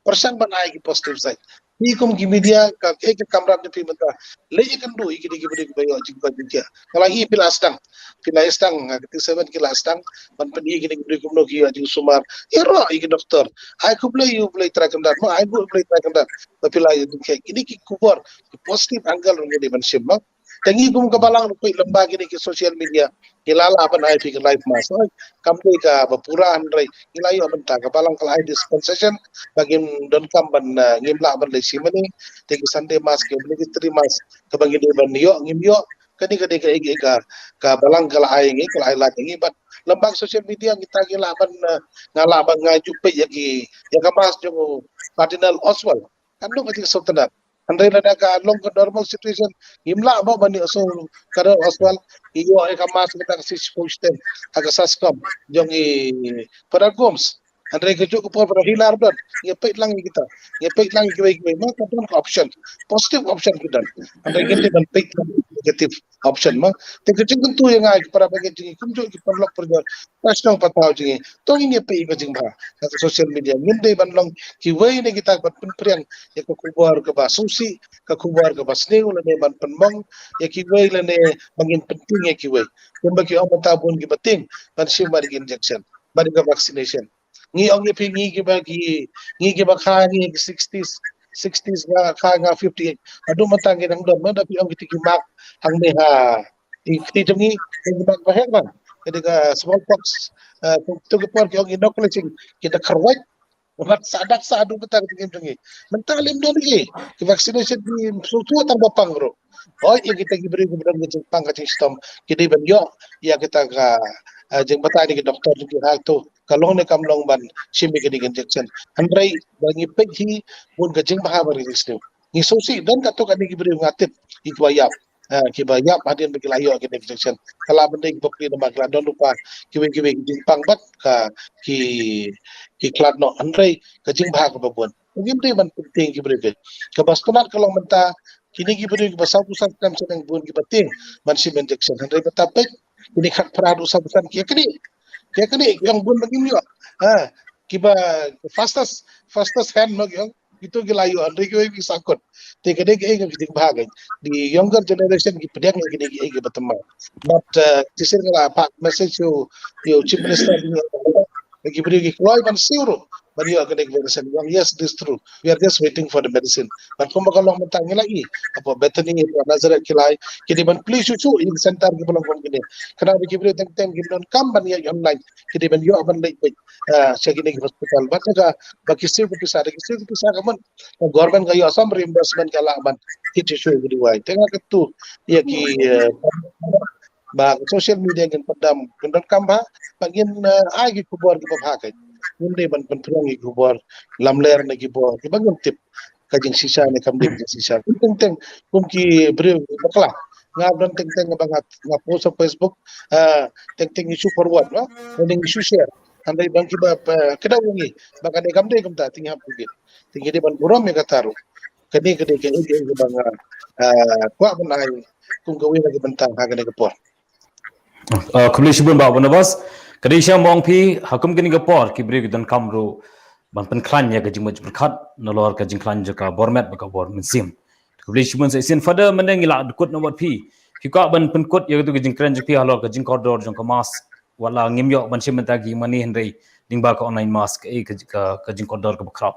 pyrshang ban ai ki positive side. Phi kum ki media, ka, eh, ka kamram jong phi mynta, leit ïakynduh ïa kine ki briew kiba ïoh jingkoit jingkhiah. Nga la ïohi phi la sdang, phi la sdang, ha, ka T seven ki la sdang ban pyni ïa kine ki briew kumno ki ïoh jingsumar. Ïaroh ïa ki doktor. Ai khublei ïa U Blei Trai Kynrad mo, ai khublei Trai Kynrad ba phi la ïoh jingkhiah. Kine ki khubor, ki positive angle ruh ngi dei ban shim mo. Te ngi kum ka balang ruh peit lem bad kine ki social media, ngi la lah ban ai phi ka live mass. Oi, kam dei kaba pura hynrei ngi la ïoh mynta ka balang ka la ai dispensation ba ngim donkam ban, eh, ngim lah ban leit shim mane. Te ki Sunday mass, ki obligatory mass kaba ngi dei ban ïoh, ngim ïoh. Kane ka dei ka, ka, ka balang ka la ai ngi, ka la ai lad ngi bad lem bad social media ngi ta ngi lah ban, eh, nga lah ban, nga ju peit ïa ki, ïa ka mass jong u Cardinal Oswald. Kan dei ka jingsngewtynnat. Hynrei lada ka long ka normal situation, ngim lah mo ban ïohsngew ka Cardinal Oswald, ïoh ïa ka mass kata ka six four ten ha ka SASCOM jong i Father Gomes. Hynrei kajuh ka por Father Hilar don, ngi peit lang ïa kita, ngi peit lang ïa kiwei kiwei, ma ka don ka option, positive option ki don. Hynrei ngi dei ban peit lang negative option mo. Te ka jingkyntu ïa nga ïa ki para bangeit jong ngi kumjuh ki paralok parajor, ka shnong pathaw jong ngi. To ngin ïa peit ïa ka jingbha ha ka social media. Ngim dei ban long kiwei na kita ban pynphriang ïa ka khubor kaba sngewsih, ka khubor kaba sniew lane ban pynmong ïa kiwei lane ba ngin pyntieng ïa kiwei. Kumba ki ong mynta bun kiba tieng ban shim bad ki injection, bad ka vaccination. Ngi ong ïa phi ngi kiba ki, ngi kiba kha ngi sixties, sixties nga kha nga fifty-eight. Haduh mynta ngi dang don, mynta phi ong kita ki mark hangne ha i kti jong ngi, ki mark ba heh bang. Ka dei ka smallpox, eh, tu ki por ki ong inoculation, kita kharwai. Bad sa dak sa haduh mynta ka jingim jong ngi. Mynta lem don ki, ki vaccination ki shu tu tang ba pang ruh. Hoi, ïa kita ki briew kiba don ka jingpang ka jingshitom, ki dei ban ïoh ïa kita ka, eh, jingbatai na ki doktor jong ki ha tu. Ka long ne kam long ban shim ïa kine ki injection. Hynrei ba ngi peit hi bun ka jingbha ba ngi sniew. Ngi sngewsih don katto katne ki briew nga tip kiba ïap. Eh, kiba ïap hadien ba ki la ïoh kine ki injection. Ka lah ban dei kiba pli namar ki la don lypa kiwei kiwei ki jingpang bad ka ki, ki khlad noh. Hynrei ka jingbha kaba bun, ngim dei ban pyntieng ki briew ki. Kaba sngewtynnat ka long mynta kine ki briew kiba sawphew san snem shaneng bun kiba tieng ban shim injection. Hynrei mynta peit kine khatphra haduh sawphew san ki ïa kane, ki ïa kane ki ong bun ba ngim ïoh. Ha, kiba fastest, fastest hand mo ki ong. Kito ki la ïoh hynriew kiwei ki sangkut. Te ka dei kaei ka jingbha ka. The younger generation ki pdiang ïa kine kiei kiba thymmai. But uh, shisien nga la phah message ïa u Chief Minister, ki briew ki kloi ban siew ruh ban ïoh kane ka medicine. Yes, this true. We are just waiting for the medicine. But kumba ka long mynta ngi la i, hapoh Bethany, hapoh Nazareth ki la i, ki dei ban plie shuh shuh ïa ki center kiba long kum kine. Khnang ba ki briew teng teng kim donkam ban ïaid online, ki dei ban ïoh ban leit beit sha kine ki hospital. Bad ka ba ki siew ki pisa, da ki siew ki pisa ka mut ka government ka ïoh some reimbursement, ka lah ban kit shuh shuh ki duwai. Te nga kyntu ïa ki, eh, ba social media ngin pyndam, ngin donkam bha, ba ngin, eh, ai ki khubor kiba bha ka. Ngim dei ban pynphrang ïa ki khubor lamler ne ki bor kiba ngim tip ka jingshisha ne kam dei ka jingshisha. Teng teng kum ki briew bakla, nga don teng teng ba nga, nga post ha Facebook, eh, teng teng ngi shu forward, no, teng teng ngi shu share. Hynrei ba kiba, eh, kdew ïa ngi ba kane kam dei kumta, te ngi hap kit. Te ngi dei ban burom ïa kata ruh. Kane ka dei kaei kaei kaba nga, eh, kwah ban ai kum kawei na ka bynta ha kane ka por. Ah, khublei shibun Bah Barnabas. Ka dei shisha ba ong phi, ha kum kane ka por ki briew ki donkam ruh ban pynkhlaiñ ïa ka jingmut jingpyrkhat nalor ka jingkhlaiñ jong ka bor met bad ka bor mynsiem. Khublei shibun sa shisien. Father, mynne ngi la dkut noh bad phi. Phi kwah ban pynkut ïa katu ka jingkren jong phi halor ka jingkordor jong ka mask, wat la ngim ïoh ban shim bynta ki ïing mane hynrei lyngba ka online mask, eh, ka, ka, ka jingkordor kaba khraw.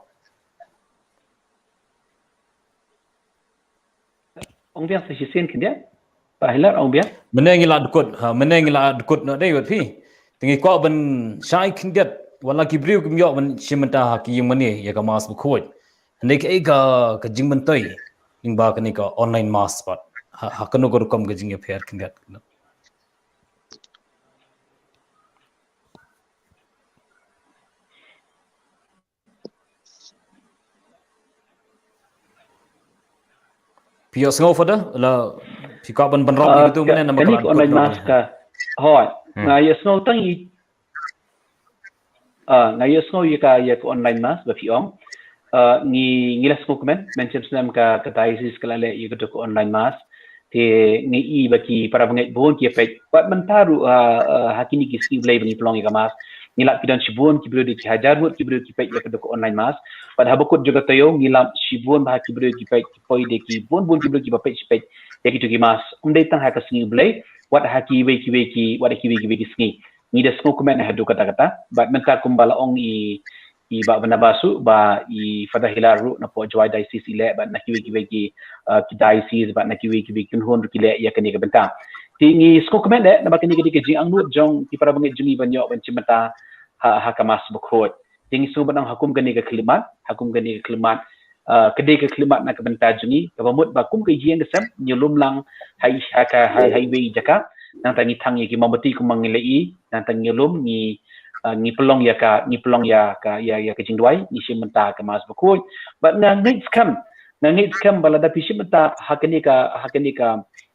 Ong biang sa shisien khyndiat. Bah Hilar, ong biang. Mynne ngi la dkut, ha, mynne ngi la dkut noh dei bad phi. Te ngi kwah ban shai khyndiat, wat la ki briew kim ïoh ban shim bynta ha ki ïing mane ïa ka mask bakhuid, hynrei kaei ka, ka jingmyntoi lyngba kane ka online mask bad ha, ha kano ka rukom ka jingïapher khyndiat. Phi ïohsngew Father, la phi kwah ban pynrap ïa katu mynne namar kane ka online mask ka. Hooid. Hmm. Nga ïohsngew tang i, ah, nga ïohsngew ïa ka, ïa ka online mask ba phi ong. Ah, ngi, ngi la sngewkmen, mynshem snem ka, ka diocese ka la leh ïa katu ka online mask. Te ngi i ba ki para bangeit bun ki ïa peit. Bad mynta ruh, ah, ah, ha kine ki sngi Blei ba ngi pynlong ïa ka mask, ngi lap ki don shibun ki briew, dei ki hajar ngut ki briew ki peit ïa katu ka online mask. Bad haba kut jong ka taïew ngi lap shibun bha ki briew ki peit, ki poi, dei ki bun bun ki briew kiba peit shi peit ïa kitu ki mask. Ym dei tang ha ka sngi Blei, wat ha kiwei kiwei ki, wat ha kiwei kiwei ki sngi. Ngi da sngewkmen haduh katta katta. Bad mynta kumba la ong i, i Bah Barnabas ruh, ba i Father Hilar ruh napoh Jowai Diocese i leh, bad na kiwei kiwei ki, uh, ki diocese, bad na kiwei kiwei ki kynhun ruh ki leh ïa kane ka bynta. Te ngi sngewkmen eh, namar kane ka dei ka jingangnud jong ki para bangeit jong ngi ban ïoh ban shim bynta ha, ha ka mask bakhuid. Te ngi sngewbha ban ong ha kum kane ka khyllipmat, ha kum kane ka khyllipmat, ah, ka dei ka khyllipmat na ka bynta jong ngi, kaba mut ba kum ka ïing ka sem ngi ïalum lang ha i, ha ka, ha, ha iwei i jaka, nangta ngi thang ïa ki mombati kumba ngi la i, nangta ngi ïalum, ngi, ah, ngi pynlong ïa ka, ngi pynlong ïa ka, ïa, ïa ka jingduwai, ngi shim bynta ka mask bakhuid. Bad nga ngeit skhem, nga ngeit skhem ba lada phi shim bynta ha kane ka, ha kane ka,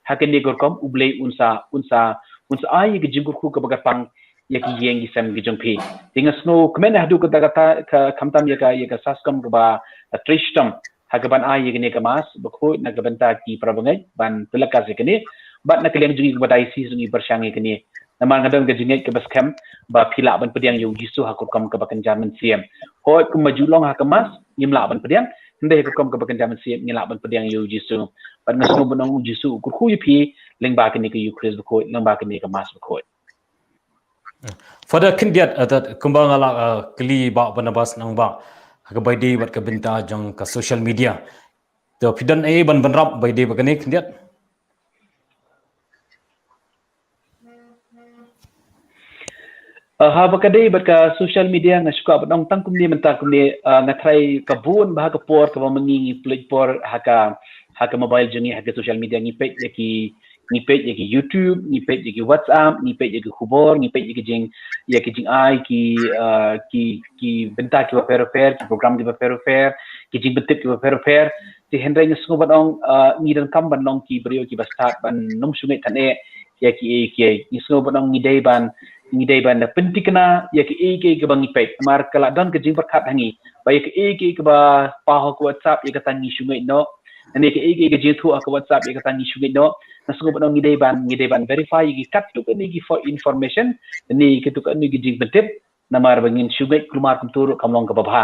ha kane ka rukom, U Blei un sa, un sa, un sa ai ïa ka jingkyrkhu kaba kyrpang ïa ki ïing ki sem ki jong phi. Te nga sngewkmen haduh katta katta, ka, khamtam ïa ka, ïa ka SASCOM kaba la trei shitom ha kaban ai ïa kane ka mask bakhuid na ka bynta ki para bangeit ban pynlait ïa kane. Bad na ka liang jong ngi kum ka diocese jong ngi pyrshang ïa kane. Namar nga don ka jingngeit kaba skhem ba phi lah ban pdiang ïa U Jisu ha ka rukom kaba kynja mynsiem. Hooid, kumba ju long ha ka mask ngim lah ban pdiang, hynrei ha ka rukom kaba kynja mynsiem ngi lah ban pdiang ïa U Jisu. Bad nga sngewbha ban ong U Jisu u kyrkhu ïa phi lyngba kane ka Eucharist bakhuid, lyngba kane ka mask bakhuid. Father, khyndiat, eh, kumba nga la, eh, kylli Bah Barnabas nang ba ha kaba ïadei bad ka bynta jong ka social media. To phi don ei ban bynrap ba ïadei bad kane khyndiat? Eh, ha ba ka dei bad ka social media nga shu kwah ban ong tang kumne mynta kumne, eh, nga tharai ka bun bha ka por kaba ma ngi ngi pynlut por ha ka, ha ka mobile jong ngi, ha ka social media ngi peit ïa ki ngi peit ïa ki YouTube, ngi peit ïa ki WhatsApp, ngi peit ïa ki khubor, ngi peit ïa ki jing, ïa ki jingai ki, uh, ki, ki bynta kiba pher pher, ki program kiba pher pher, ki jingpyntip kiba pher pher. Te hynrei nga sngew ban ong, uh, ngi donkam ban long ki briew kiba stad ban nym shu ngeit than eh ïa kiei kiei. Nga sngew ban ong ngi dei ban, ngi dei ban da pynthikna ïa kiei kiei kiba ngi peit. Namar ka la don ka jingpyrkhat ha ngi ba ïa kiei kiei kiba paw ha ka WhatsApp ïa kata ngi shu ngeit noh. Nane kaei kaei ka jingthoh ha ka WhatsApp ïa kata ngi shu ngeit noh. Nga sngew ban ong ngi dei ban, ngi dei ban verify ïa ki katto katne ki for information, nane katto katne ki jingpyntip, namar ba ngin shu ngeit kulmar kumto ruh kam long kaba bha.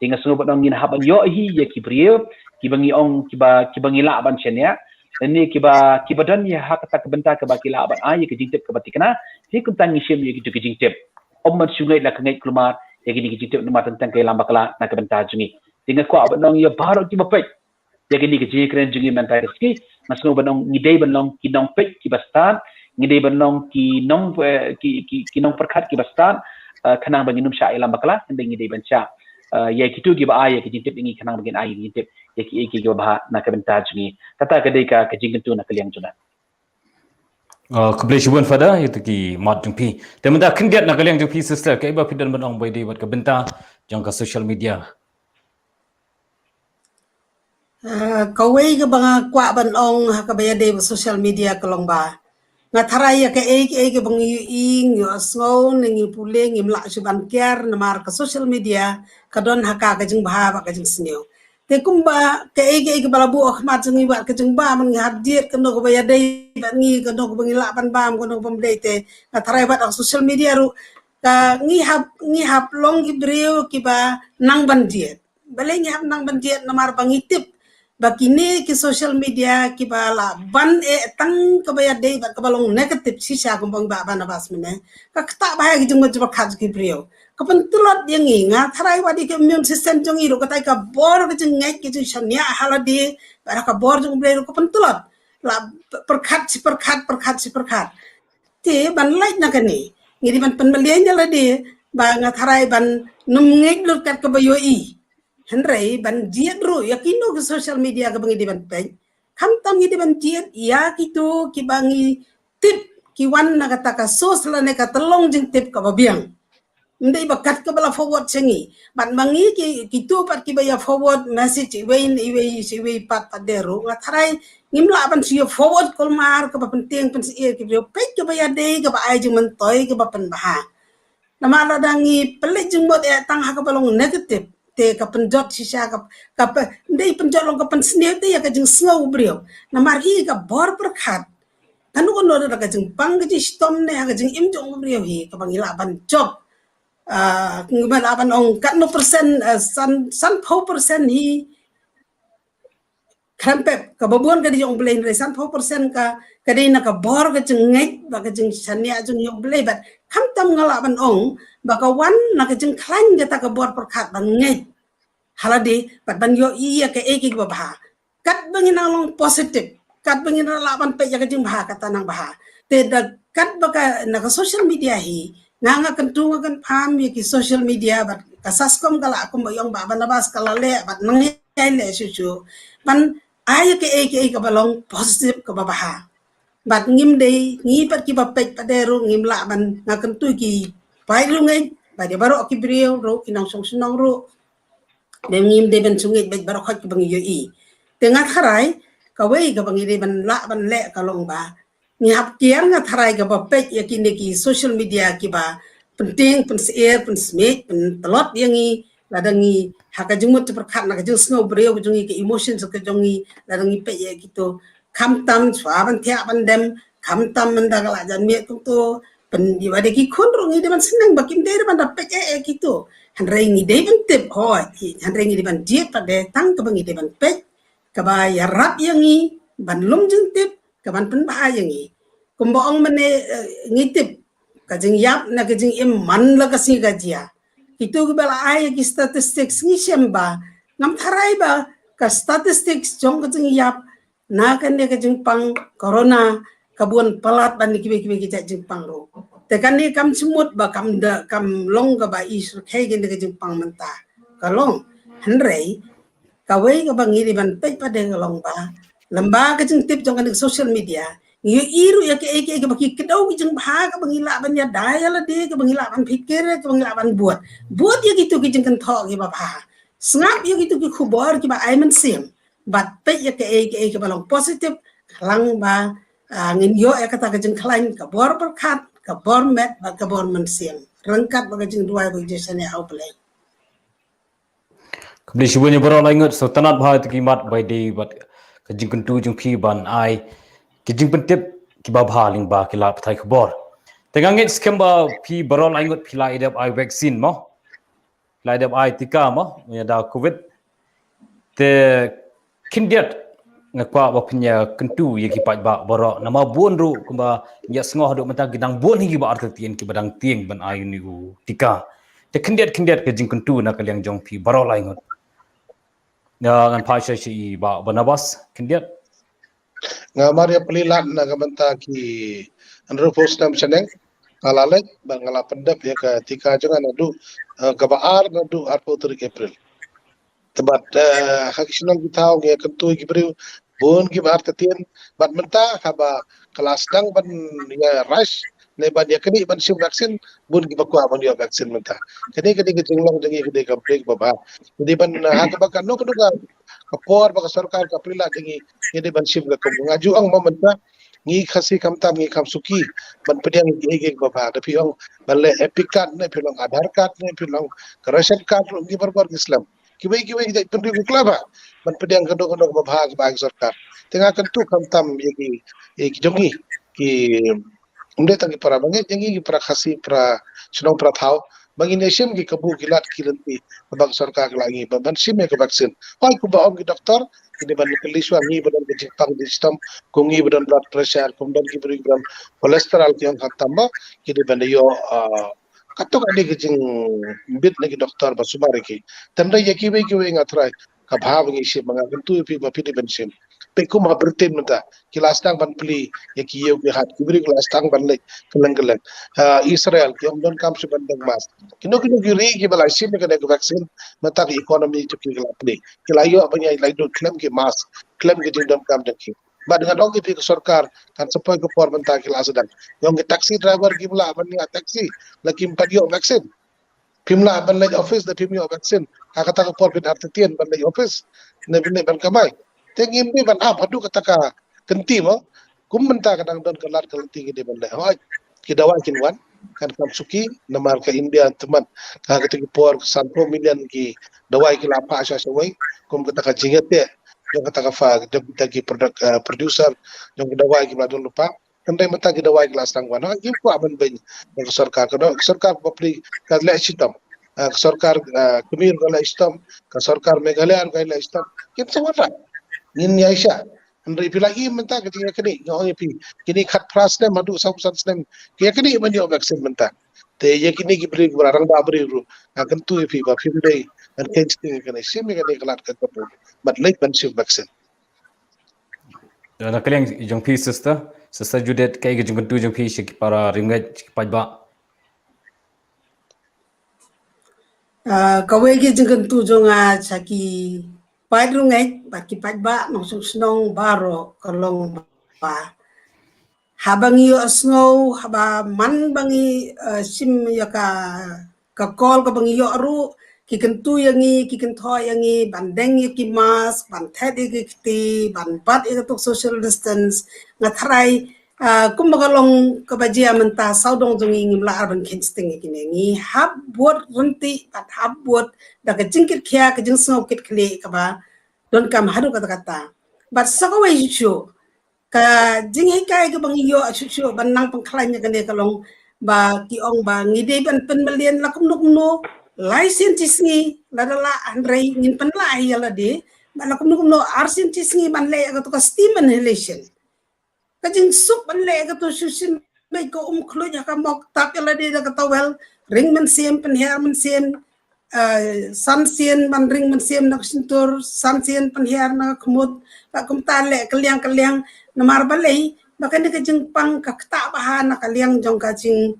Te nga sngew ban ong ngin hap ban ïohi ïa ki briew kiba ngi ong kiba kiba ngi lah ban shaniah, lane kiba kiba don ïa ha kata ka bynta kaba ki lah ban ai ïa ka jingtip kaba thikna. Te kumta ngi shim ïa kito ki jingtip. Ym ban shu ngeit la ka ngeit kulmar ïa kine ki jingtip namar tang tang ka ïalam bakla na ka bynta jong ngi. Te nga kwah ban ong ïa baroh kiba peit ïa kine ki jingkren jong ngi mynta ka sngi, nga sngew ban ong ngi dei ban long ki nongpeit kiba stad, ngi dei ban long ki nong eh, ki ki ki nongpyrkhat kiba stad, eh, khnang ba ngin ym shah ïalam bakla, hynrei ngi dei ban shah eh, ïa kito kiba ai ïa ki jingtip ïa ngi khnang ba ngin ai ïa ki jingtip ïa ki ïa ki kiba bha na ka bynta jong ngi. Kata ka dei ka ka jingkyntu na ka liang jong nga. Uh, khublei shibun Father ïa kito ki mat jong phi. Te mynta khyndiat na ka liang jong phi sister, kaei ba phi don ban ong ba ïadei bad ka bynta jong ka social media? Uh, kawei kaba nga kwah ban ong ha kaba ïadei bad social media ka long ba nga tharai ïa kaei kaei kaba ngi ïohi, ngi ïohsngew ne ngi pule, ngim lah shuh ban kiar namar ka social media ka don ha ka ka jingbha bad ka jingsniew. Te kumba kaei kaei kaba la buh ha khmat jong ngi bad ka jingbam, ngi hap jied kano kaba ïadei bad ngi, kano kaba ngi lah ban bam, kano kaba ym dei. Te nga tharai bad ha social media ruh ka ngi hap ngi hap long ki briew kiba nang ban jied. Balei ngi hap nang ban jied? Namar ba ngi tip ba kine ki social media kiba lah ban eh tang kaba ïadei bad kaba long negative shisha kumba ong Bah Barnabas mynne, ka ktah bha ïa ki jingmut jingpyrkhat ki briew. Ka pyntlot ïa ngi, nga tharai wat ïa ka immune system jong ngi ruh, katai ka bor ka jingngeit ka jingshaniah ha lade bad ka bor jong U Blei ruh ka pyntlot. La pyrkhat shi pyrkhat, pyrkhat shi pyrkhat. Te ban lait na kane ngi dei ban pynmlien ïa lade ba nga tharai ban nym ngeit lut kat kaba ïohi. Hynrei ban jied ruh ïa kino ki social media kaba ngi dei ban peit. Khamtam ngi dei ban jied ïa kito kiba ngi tip ki wan na kata ka source lane ka tyllong jingtip kaba biang. Ym dei ba kat kaba la forward sha ngi. Bad ma ngi ki kito pat kiba ïa forward message iwei na iwei sha iwei pat pat de ruh, nga tharai ngim lah ban shu ïa forward kulmar kaba pyntieng pynsyier ki briew. Peit kaba ïadei, kaba ai jingmyntoi, kaba pynbha. Namar lada ngi pynleit jingmut eh tang ha kaba long negative, te ka pynjot shisha ka, ka ym dei pynjot long, ka pynsniew te ïa ka jingsngew u briew. Namar hi ka bor pyrkhat, kano kano da ka jingpang ka jingshitom ne ha ka jingim jong u briew hi kaba ngi lah ban jop. Ah, ngi lah ban ong katno persen, ah, san, sanphew persen hi khlem pep, kaba bun ka dei jong U Blei, hynrei sanphew persen ka, ka dei na ka bor ka jingngeit bad ka jingshaniah jong U Blei. Bad khamtam nga lah ban ong ba ka wan na ka jingkhlaiñ kata ka bor pyrkhat ban ngeit ha lade bad ban ïohi ïa kaei kaei kaba bha. Katba ngi nang long positive, katba ngi nang lah ban peit ïa ka jingbha, kata nang bha. Te da katba ka na ka social media hi, nga nga kyntu nga kynpham ïa ki social media bad ka SASCOM ka lah kumba ong Bah Barnabas ka la leh bad nang ïai leh shuh shuh ban ai ïa kaei kaei kaba long positive kaba bha. Bad ngim dei, ngi pat kiba peit pat de ruh ngim lah ban, nga kyntu ki paid riewngeit bad ïa baroh ki briew ruh, ki nongshong shnong ruh, ba ngim dei ban shu ngeit beit baroh khoit kaba ngi ïohi. Te nga tharai kawei kaba ngi dei ban lah ban leh ka long ba ngi hap kiar, nga tharai, kaba peit ïa kine ki social media kiba pyntieng pynsyier pynsmiej pyntlot ïa ngi, lada ngi ha ka jingmut jingpyrkhat na ka jingsngew briew ka jong ngi, ka emotions ka jong ngi, lada ngi peit ïa kito. Khamtam shuwa ban thiah ban dem, khamtam mynta ka la jan miet kumto, pyndiwai da ki khun ruh ngi dei ban sneng ba kim dei ban da peit eh eh kito. Hynrei ngi dei ban tip, hooid, hynrei ngi dei ban jied pat de tang kaba ngi dei ban peit kaba ïarap ïa ngi ban lum jingtip, kaban pynbha ïa ngi. Kumba ong mynne, eh, ngi tip ka jingïap na ka jingim man la ka sngi ka jia. Kito kiba la ai ki statistics ngi shem ba ngam tharai ba ka statistics jong ka jingïap na kane ka jingpang corona ka bun palat ban kiwei kiwei ki jait jingpang ruh. Te kane kam shym mut ba kam da, kam long kaba i syrkhei kane ka jingpang mynta. Ka long, hynrei kawei kaba ngi dei ban peit pat de ka long ba lem bad ka jingtip jong kane ka social media, ngi ïohi ruh ïa kaei kaei kaba ki kdew ki jingbha kaba ngi lah ban ïada ïa lade, kaba ngi lah ban pyrkhat, kaba ngi lah ban bud. Bud ïa kito ki jingkynthoh kiba bha. Sngap ïa kito ki khubor kiba ai mynsiem. Bad peit ïa kaei kaei kaba long positive, khnang ba, ah, ngin ïoh ïa kata ka jingkhlaiñ, ka bor pyrkhat, ka bor met bad ka bor mynsiem. Ryngkat bad ka jingduwai bad ka jingshaniah ha U Blei. Khublei shibun ïa baroh lai ngut, sngewtynnad bha ïa kito ki mat ba ïadei bad ka jingkyntu jong phi ban ai ki jingpyntip kiba bha lyngba ki lad pathai khubor. Te nga ngeit skhem ba phi baroh lai ngut phi la ïadep ai vaccine mo? la dep ai tika mo ïa da covid. Te khyndiat nga kwah ba pynïakyntu ïa ki paidbah baroh namar bun ruh kumba ngi ïohsngew haduh mynta ki dang bun hi kiba artatien kiba dang tieng ban ai ïa une u tika. Te khyndiat khyndiat ka jingkyntu na ka liang jong phi baroh lai ngut. Ngan phai sha i Bah Barnabas khyndiat. Nga mar ïa plie lad na ka bynta ki hynriewphew snem shaneng. Nga la leit bad nga la pyndep ïa ka tika jong nga naduh kaba ar naduh arphew tarik April. Te bad ha ki shnong ki thaw ngi ïakyntu ïa ki briew bun kiba artatien bad mynta haba ka la sdang ban ïa rush ne ban ïa kane ban shim vaccine bun kiba kwah ban ïoh vaccine mynta. Kane kane ka jinglong jong ngi kane ka briew ba bha. Jadi ban ha kaba kano kano ka por ba ka sorkar ka plie lad jong ngi ngi dei ban shim ka kum nga ju ong ma mynta ngi Khasi khamtam ngi kham suki ban pdiang ïa ki ba bha. Da phi ong ban leh EPIC card ne phi long Aadhaar card ne phi long ka ration card ruh ngi barbar ngi slem. Kiwei kiwei ki jait pynriew ki khlem ban pdiang kano kano ba bha ba ki sorkar. Te nga kyntu khamtam ïa ki ïa ki jong ngi ki ym dei tang ki para bangeit jong ngi ki para Khasi para shnong para thaw ba ngin ïa shim ki kabu ki lad ki lynti ba ka sorkar ka la ngi ban shim ïa ka vaccine. Hoi kumba ong ki doktor kine ban kylli shuwa ngi ba don ka jingpang jingshitom kum ngi ba don blood pressure kum don ki briew ba don cholesterol ki ong khamtam ba kine ban ïoh kato ka dei ka jingbit na ki doktor ba sumar ïa ki. Tang da ïa kiwei kiwei nga trai ka bha ba ngi shim ba nga kyntu ïa phi ba phi dei ban shim. Peit kum ha Britain mynta ki la sdang ban plie ïa ki ïew ki hat ki briew ki la sdang ban leit kylleng kylleng. Israel ki ym donkam shuh ban don mask. Kino kino ki ri kiba la shim ïa ka vaccine mynta ki economy jong ki la plie ki la ïoh ban ïa la ïoh khlem ki mask khlem ki jingdonkam jong ki. Bad ngan ong ïa phi ka sorkar kan sa poi ka por mynta ki la sdang. Ïa ki taxi driver kim lah ban ïa taxi la kim pat ïoh vaccine. Phim lah ban leit office da phim ïoh vaccine. Ha kata ka por phin artatien ban leit office ne phin leit ban kamai. Te ngim dei ban ap haduh kata ka kynti mo. Kum mynta ka dang don ka lad ka lynti ngi dei ban leit. Hoi ki dawai kin wan kan kham suki namar ka India tymmen ha kata ki por ka sanphew million ki dawai ki la phah sha shawei kum kata ka jingïateh jong kata ka fa jong kita ki product producer jong ki dawai ki ba don lypa. Kan dei mynta ki dawai ki la sdang wan ha ki kwah ban beiñ jong ka sorkar ka sorkar ka pli ka leh shitom ka sorkar Kmir ka leh shitom ka sorkar Meghalaya ka leh shitom kin sa wan. Ngin ïa sha Hynrei phi la ïohi mynta ka jingïaknieh nga ong ïa phi kine khatphra snem haduh sawphew san snem ki ïaknieh ban ïoh vaccine mynta. Te ïa kine ki briew kiba la rangbah briew ruh nga kyntu ïa phi ba phim dei ban kheiñ sting ïa kane shim ïa kane ka lad ka kabu bad leit ban shim vaccine. Na ka liang jong phi sister, sister Judith kaei ka jingkyntu jong phi sha ki para riewngeit sha ki paidbah? Kawei ka jingkyntu jong nga sha ki paid riewngeit bad ki paidbah nongshong shnong baroh ka long ba haba ngi ïohsngew haba man ba ngi shim ïa ka ka call kaba ngi ïoh ruh ki kyntu ïa ngi ki kynthoh ïa ngi ban deng ïa ki mask ban thet ïa ki kti ban bat ïa ka tuk social distance. Nga tharai kumba ka long kaba jia mynta sawdong jong ngi ngim lah ar ban kheiñ sting ïa kine ngi hap bud ryntih bad hap bud da ka jingkitkhia ka jingsngew kitkhlieh kaba donkam haduh katta katta. Bad sa kawei shuh shuh ka jinghikai kaba ngi ïoh shuh shuh ban nang pynkhlaiñ ïa kane ka long ba ki ong ba ngi dei ban pynmlien la kumno kumno lai sien shi sngi lada lah hynrei ngin pynlah ïa lade ba la kumno kumno ar sien shi sngi ban leh ïa kato ka steam inhalation. Ka jingsuk ban leh ïa kato shuh shuh bad ka um khluid ha ka mok tap ïa lade da ka towel ring mynsiem pynhiar mynsiem san sien ban ring mynsiem na ka shyntur san sien pynhiar na ka khmut. Ba kumta leh ka liang ka liang namar balei ba kane ka jingpang ka ktah bha na ka liang jong ka jing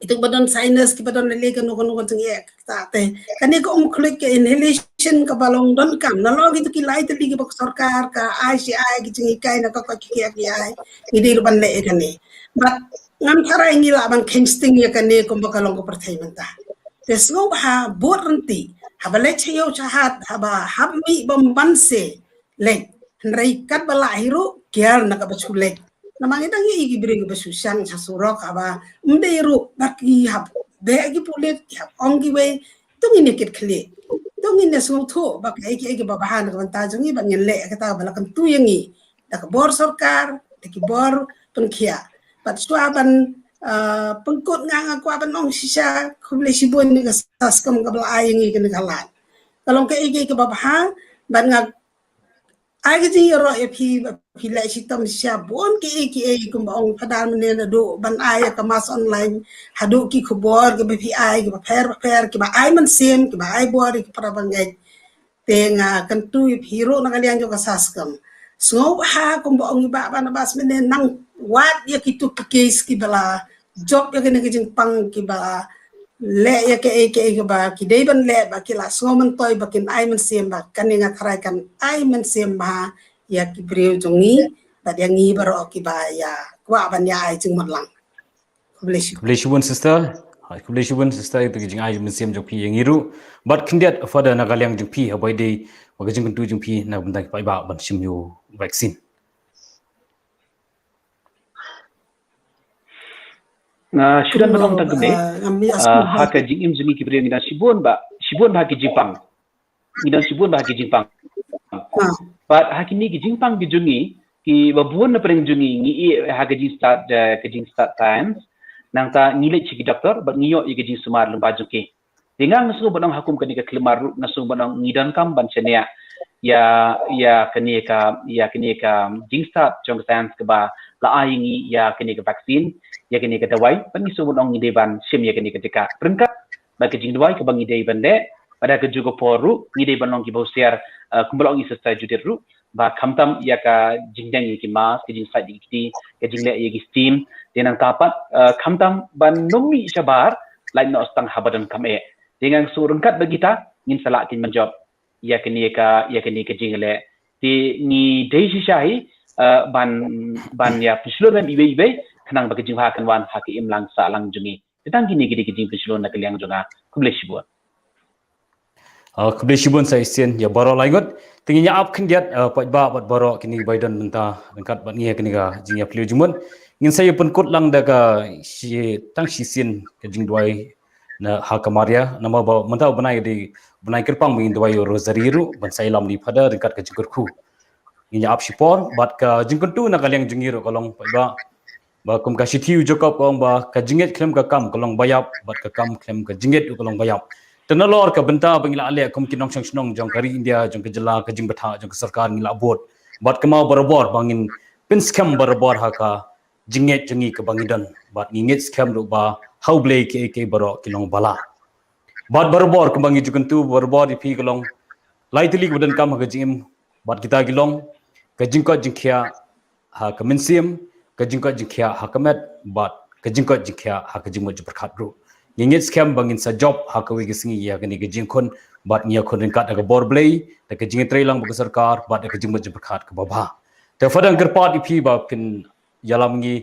itu ba don sinus kiba don lele kano kano ka jingeh ka ktah te kane ka um khluid ka inhalation kaba long donkam na long itu ki lai tylli kiba ka sorkar ka ai shi ai ki jinghikai na ka koit ki kiak ki ai ngi dei ruh ban leh ïa kane. Bad ngam tharai ngi lah ban kheiñ sting ïa kane kumba ka long ka pyrthei mynta. Te sngewbha bud ryntih haba leit sha ïew sha hat haba hap mih bym ban se leit hynrei katba lah hi ruh kiar na kaba shu leit. Namar ngi dang ïohi ki briew kiba shu shang sha surok haba ym dei ruh ba ki hap beh ki pulit ki hap ong kiwei. To ngin ïa kitkhlieh to ngin ïa sngewthuh ba kaei kaei kiba bha na ka bynta jong ngi ba ngin leh kata ba la kyntu ïa ngi da ka bor sorkar da ki bor pynkhiah. Bad shuwa ban Ah, pynkut nga nga kwah ban ong shisha, khublei shibun ïa ka SASCOM kaba la ai ïa ngi kane ka lad. Ka long kaei kaei kaba bha, bad nga ai ka jingïaroh ïa phi ba phi leh shitom shisha bun kiei kiei kumba ong Phadar mynne naduh ban ai ïa ka mass online haduh ki khubor kiba phi ai kiba pher ba pher kiba ai mynsiem kiba ai bor ïa ki para bangeit. Te nga kyntu ïa phi ruh na ka liang jong ka SASCOM. Sngewbha kumba ong i Bah Barnabas mynne nang wad ïa kitu ki case kiba la jop ïa kane ka jingpang kiba leh ïa kaei kaei kaba ki dei ban leh ba ki la sngew myntoi ba kin ai mynsiem ba kane nga tharai kan ai mynsiem bha ïa ki briew jong ngi bad ïa ngi baroh kiba ïa kwah ban ïa ai jingmut lang. Khublei shibun. Khublei shibun sister. Hai, khublei shibun sister ïa ka jingai mynsiem jong phi ïa ngi ruh. Bad khyndiat Father na ka liang jong phi haba ïadei bad ka jingkyntu jong phi na ka bynta ki paidbah ban shim ïa u vaccine. Nga shu don ban ong tang kumne. Ah, ngam ïa Ah, sngewbha. Ha ka jingim jong ngi ki briew ngi don shibun ba, shibun ba ha ki jingpang. Ngi don shibun ba ha ki jingpang. Ah. Bad ha kine ki jingpang ki jong ngi, kiba bun na pdeng jong ngi, ngi ïeh ha ka jingstad, eh, ka jingstad science. Nangta ngi leit sha ki doktor, bad ngi ïoh ïa ka jingsumar lyngba jong ki. Te nga nga sngew ban ong ha kum kane ka khyllipmat ruh nga sngew ban ong ngi donkam ban shaniah ïa, ïa kane ka, ïa kane ka jingstad jong ka science kaba la ai ïa ngi ïa kane ka vaccine, ïa kane ka dawai, bad ngi sngew ban ong ngi dei ban shim ïa kane ka jaka. Ryngkat bad ka jingduwai kaba ngi dei ban leh, bad ha kajuh ka por ruh ngi dei ban long kiba husiar, eh, kumba la ong i Sister Judith ruh, ba khamtam ïa ka jingdeng ïa ki mask, ka jingsait ïa ki kti, ka jingleh ïa ki steam, te nangta pat, eh, khamtam ban ym mih shabar lait noh tang haba donkam eh. Te nga sngew ryngkat bad kita ngin sa lah kin mynjop ïa kane ka, ïa kane ka jingleh. Te ngi dei shisha hi, eh, ban, ban ïa pynshlur lem iwei iwei khnang ba ka jingbha kan wan ha ka imlang sahlang jong ngi. Te tang kine ki dei ki jingpynshlur na ka liang jong nga. Khublei shibun. Ah, khublei shibun Saisin ïa baroh laingut. Te ngin ïa ap khyndiat, ah, paidbah bad baroh kine kiba ïadon mynta ryngkat bad ngi ha kane ka jingïapyllew jingmut. Ngin sa ïa pynkut lang da ka shi, tang shisien ka jingduwai na ha ka Maria, namar ba mynta u bnai ka dei u bnai kyrpang ba ngin duwai ïa u Rosary ruh ban sa ïalam ïa i Father ryngkat ka jingkyrkhu. Ngin ïa ap shipor bad ka jingkyntu na ka liang jong ngi ruh ka long paidbah. Ba kum ka shithi u Jakob ka ong ba ka jingngeit khlem ka kam ka long ba ïap, bad ka kam khlem ka jingngeit ruh ka long ba ïap. Te nalor ka bynta ba ngi la leh kum ki nongshong shnong jong ka ri India, jong ka jylla, ka jingbthah jong ka sorkar ngi la bud. Bad kynmaw barabor ba ngin pynskhem barabor ha ka jingngeit jong ngi kaba ngi don. Bad ngi ngeit skhem ruh ba ha U Blei kiei kiei baroh ki long ba la. Bad barabor kumba ngi ju kyntu barabor ïa phi ka long lai tylli kaba donkam ha ka jingim. Bad kita ki long ka jingkoit jingkhiah ha ka mynsiem, ka jingkoit jingkhiah ha ka met, bad ka jingkoit jingkhiah ha ka jingmut jingpyrkhat ruh. Ngi ngeit skhem ba ngin sa jop ha kawei ka sngi ïa kane ka jingkhun, bad ngi ïakhun ryngkat da ka bor Blei, da ka jingïatreilang bad ka sorkar, bad da ka jingmut jingpyrkhat kaba bha. Te Father nga kyrpad ïa phi ba phin ïalam ngi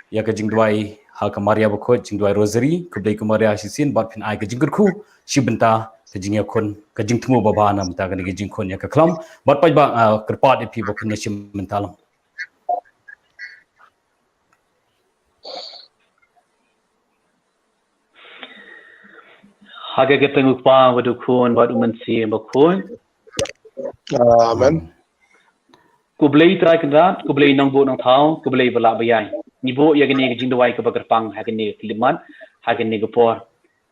ïa ka jingduwai ha ka Maria bakhuid, jingduwai Rosary, khublei ko Maria shisien bad phin ai ka jingkyrkhu shi bynta ka jingïakhun, ka jingthmu babha na bynta kane ka jingkhun ïa ka khlam. Bad paidbah, ah, kyrpad ïa phi ba phin ïashim bynta lang. Ha ka kyrteng U Kpa bad U Khun bad U Mynsiem Bakhuid. Amen. Khublei Trai Kynrad, khublei Nongbuh Nongthaw, khublei Balah Baïai. Ngi buh ïa kane ka jingduwai kaba kyrpang ha kane ka khyllipmat, ha kane ka por.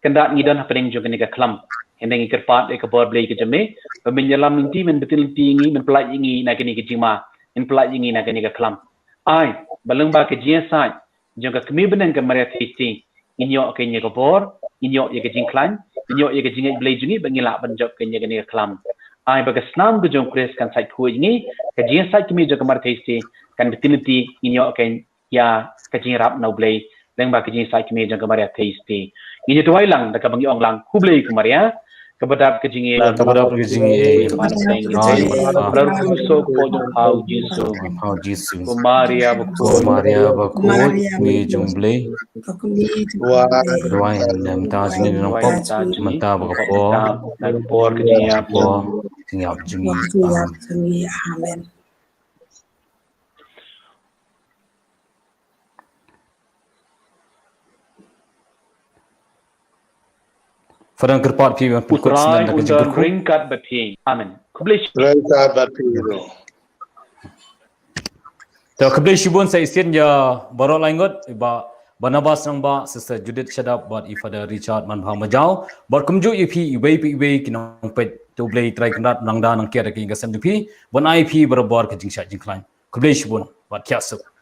Kynrad ngi don hapdeng jong kane ka khlam. Hynrei ngi kyrpad ïa ka bor Blei ka jong me, ba men ïalam lynti, men btin lynti ïa ngi, men pyllait ïa ngi na kane ka jingma, men pyllait ïa ngi na kane ka khlam. Ai ba lyngba ka jingïasaid jong ka Kmie bneng ka Maria Theisotti, ngin ïoh kein ïa ka bor, ngin ïoh ïa ka jingkhlaiñ, ngin ïoh ïa ka jingngeit Blei jong ngi, ba ngin lah ban jop kein ïa kane ka khlam. Ai ba ka snam ka jong U Khrist kan sait khuid ïa ngi, ka jingïasaid kmie jong ka Maria Theisotti kan btin lynti, ngin ïoh kein ïa ka jingïarap na U Blei lyngba ka jingïasaid kmie jong ka Maria Theisotti. Ngin ïa duwai lang da kaba ngi ong lang, khublei ko Maria, kaba dap ka jingim, kaba dap ka jingim, Maria Theisotti. Bad ruh suk ko jong pha U Jisu. Pha U Jisu. Ko Maria bakhuid, Maria bakhuid, Kmie jong U Blei. Duwai na bynta jong ngi, na bynta jong ngi, mynta bad ka por, na ka por ka jingïap, por ka jingïap jong ngi. Amen. Father nga kyrpad phi ban pynkut sngewbha da ka jingkyrkhu. Ryngkat bad phi. Amen. Khublei shibun. Ryngkat bad phi ruh. Te khublei shibun Saisin ïa baroh laingut, ba Barnabas Nangbah, Sister Judith Shadap, bad i Father Richard Manbha Majaw, bad kumjuh ïa phi iwei pa iwei ki nongpeit. To U Blei Trai Kynrad nangda nangkyrkhu ïa ka sem jong phi, ban ai phi barabor ka jingshai jingkhlaiñ. Khublei shibun, bad khia suk.